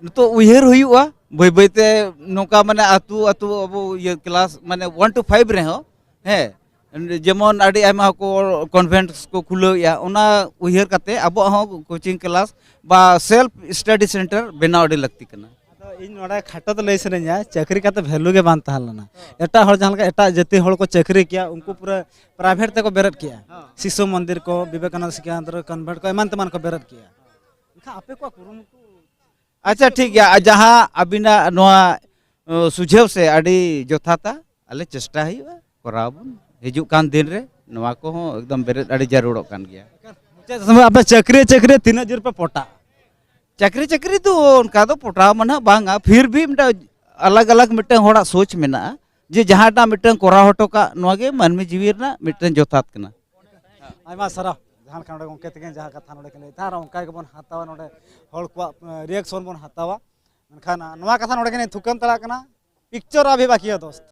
ᱱᱤᱛᱚᱜ ᱩᱭᱦᱟᱹᱨ ᱦᱩᱭᱩᱜᱼᱟ, ᱵᱟᱹᱭ ᱵᱟᱹᱭ ᱛᱮ ᱱᱚᱝᱠᱟ ᱢᱟᱱᱮ ᱟᱹᱛᱩ ᱟᱹᱛᱩ ᱟᱵᱚ ᱤᱭᱟᱹ ᱠᱞᱟᱥ ᱢᱟᱱᱮ ᱚᱣᱟᱱ ᱴᱩ ᱯᱷᱟᱭᱤᱵᱷ ᱨᱮᱦᱚᱸ, ᱦᱮᱸ, ᱡᱮᱢᱚᱱ ᱟᱹᱰᱤ ᱟᱭᱢᱟ ᱠᱚ ᱠᱚᱱᱵᱷᱮᱱᱴ ᱠᱚ ᱠᱷᱩᱞᱟᱹᱣᱮᱫᱼᱟ, ᱚᱱᱟ ᱩᱭᱦᱟᱹᱨ ᱠᱟᱛᱮ ᱟᱵᱚᱣᱟᱜ ᱦᱚᱸ ᱠᱳᱪᱤᱝ ᱠᱞᱟᱥ ᱵᱟ ᱥᱮᱞᱯ ᱥᱴᱟᱰᱤ ᱥᱮᱱᱴᱟᱨ ᱵᱮᱱᱟᱣ ᱟᱹᱰᱤ ᱞᱟᱹᱠᱛᱤ ᱠᱟᱱᱟ᱾ ᱟᱫᱚ ᱤᱧ ᱱᱚᱰᱮ ᱠᱷᱟᱴᱚ ᱛᱮ ᱞᱟᱹᱭ ᱥᱟᱱᱟᱧᱟ, ᱪᱟᱹᱠᱨᱤ ᱠᱟᱛᱮ ᱵᱷᱮᱞᱩ ᱜᱮ ᱵᱟᱝ ᱛᱟᱦᱮᱸ ᱞᱮᱱᱟ᱾ ᱮᱴᱟᱜ ᱦᱚᱲ ᱡᱟᱦᱟᱸ ᱞᱮᱠᱟ ᱮᱴᱟᱜ ᱡᱟᱹᱛᱤ ᱦᱚᱲ ᱠᱚ ᱪᱟᱹᱠᱨᱤ ᱠᱮᱭᱟ, ᱩᱱᱠᱩ ᱯᱩᱨᱟᱹ ᱯᱨᱟᱭᱵᱷᱮᱴ ᱛᱮᱠᱚ ᱵᱮᱨᱮᱫ ᱠᱮᱭᱟ᱾ ᱥᱤᱥᱩ ᱢᱚᱱᱫᱤᱨ ᱠᱚ, ᱵᱤᱵᱮᱠᱟᱱᱚᱱᱫ ᱥᱤᱠᱷᱟ ᱠᱮᱱᱫᱨᱚ ᱠᱚᱱᱵᱷᱮᱱᱴ ᱠᱚ, ᱮᱢᱟᱱ ᱛᱮᱢᱟᱱ ᱠᱚ ᱵᱮᱨᱮᱫ ᱠᱮᱭᱟ᱾ ᱮᱱᱠᱷᱟᱱ ᱟᱯᱮ ᱠᱚᱣᱟᱜ ᱠᱩᱨᱩᱢᱩᱴᱩ? ᱟᱪᱪᱷᱟ, ᱴᱷᱤᱠ ᱜᱮᱭᱟ᱾ ᱟᱨ ᱡᱟᱦᱟᱸ ᱟᱹᱵᱤᱱᱟᱜ ᱱᱚᱣᱟ, ᱚ, ᱥᱩᱡᱷᱟᱹᱣ ᱥᱮ ᱟᱹᱰᱤ ᱡᱚᱛᱷᱟᱛᱟ, ᱟᱞᱮ ᱪᱮᱥᱴᱟ ᱦᱩᱭᱩᱜᱼᱟ, ᱠᱚᱨᱟᱣ ᱵᱚᱱ᱾ ᱦᱤᱡᱩᱜ ᱠᱟᱱ ᱫᱤᱱ ᱨᱮ ᱱᱚᱣᱟ ᱠᱚᱦᱚᱸ ᱮᱠᱫᱚᱢ ᱵᱮᱨᱮᱫ ᱟᱹᱰᱤ ᱡᱟᱹᱨᱩᱲᱚᱜ ᱠᱟᱱ ᱜᱮᱭᱟ᱾ ᱢᱩᱪᱟᱹᱫ ᱥᱚᱢᱚᱭ ᱟᱯᱮ ᱪᱟᱹᱠᱨᱤ, ᱪᱟᱹᱠᱨᱤ ᱛᱤᱱᱟᱹᱜ ᱡᱳᱨ ᱯᱮ ᱯᱚᱴᱟᱜ? ᱪᱟᱹᱠᱨᱤ, ᱪᱟᱹᱠᱨᱤ ᱫᱚ ᱚᱱᱠᱟ ᱫᱚ ᱯᱚᱴᱟᱣ ᱢᱟ ᱱᱟᱦᱟᱜ ᱵᱟᱝᱟ, ᱯᱷᱤᱨ ᱵᱷᱤ ᱢᱤᱫᱴᱟᱝ ᱟᱞᱟᱜᱽ ᱟᱞᱟᱜᱽ ᱢᱤᱫᱴᱟᱝ ᱦᱚᱲᱟᱜ ᱥᱳᱪ ᱢᱮᱱᱟᱜᱼᱟ, ᱡᱮ ᱡᱟᱦᱟᱸᱴᱟᱜ ᱢᱤᱫᱴᱟᱝ ᱠᱚᱨᱟᱣ ᱦᱚᱴᱚ ᱠᱟᱜ, ᱱᱚᱣᱟ ᱜᱮ ᱢᱟᱹᱱᱢᱤ ᱡᱤᱣᱤ ᱨᱮᱱᱟᱜ ᱢᱤᱫᱴᱟᱝ ᱡᱚᱛᱷᱟᱛ ᱠᱟᱱᱟ᱾ ᱟᱭᱢᱟ ᱥᱟᱨᱦᱟᱣ᱾ ᱡᱟᱦᱟᱸ ᱞᱮᱠᱟ ᱱᱚᱰᱮ ᱜᱚᱢᱠᱮ ᱛᱟᱹᱠᱤᱱ ᱡᱟᱦᱟᱸ ᱠᱟᱛᱷᱟ ᱱᱚᱰᱮ ᱠᱤᱱ ᱞᱟᱹᱭᱮᱫ ᱛᱟᱦᱮᱸᱫ, ᱟᱨ ᱚᱱᱠᱟ ᱜᱮᱵᱚᱱ ᱦᱟᱛᱟᱣᱟ, ᱱᱚᱰᱮ ᱦᱚᱲ ᱠᱚᱣᱟᱜ ᱨᱤᱭᱮᱠᱥᱚᱱ ᱵᱚᱱ ᱦᱟᱛᱟᱣᱟ᱾ ᱢᱮᱱᱠᱷᱟᱱ ᱱᱚᱣᱟ ᱠᱟᱛᱷᱟ ᱱᱚᱰᱮ ᱜᱮᱞᱤᱧ ᱛᱷᱩᱠᱟᱹᱢ ᱛᱟᱲᱟᱜ ᱠᱟᱱᱟ, ᱯᱤᱠᱪᱚᱨ ᱟᱵᱷᱤ ᱵᱟᱠᱤ ᱦᱮ ᱫᱳᱥᱛ᱾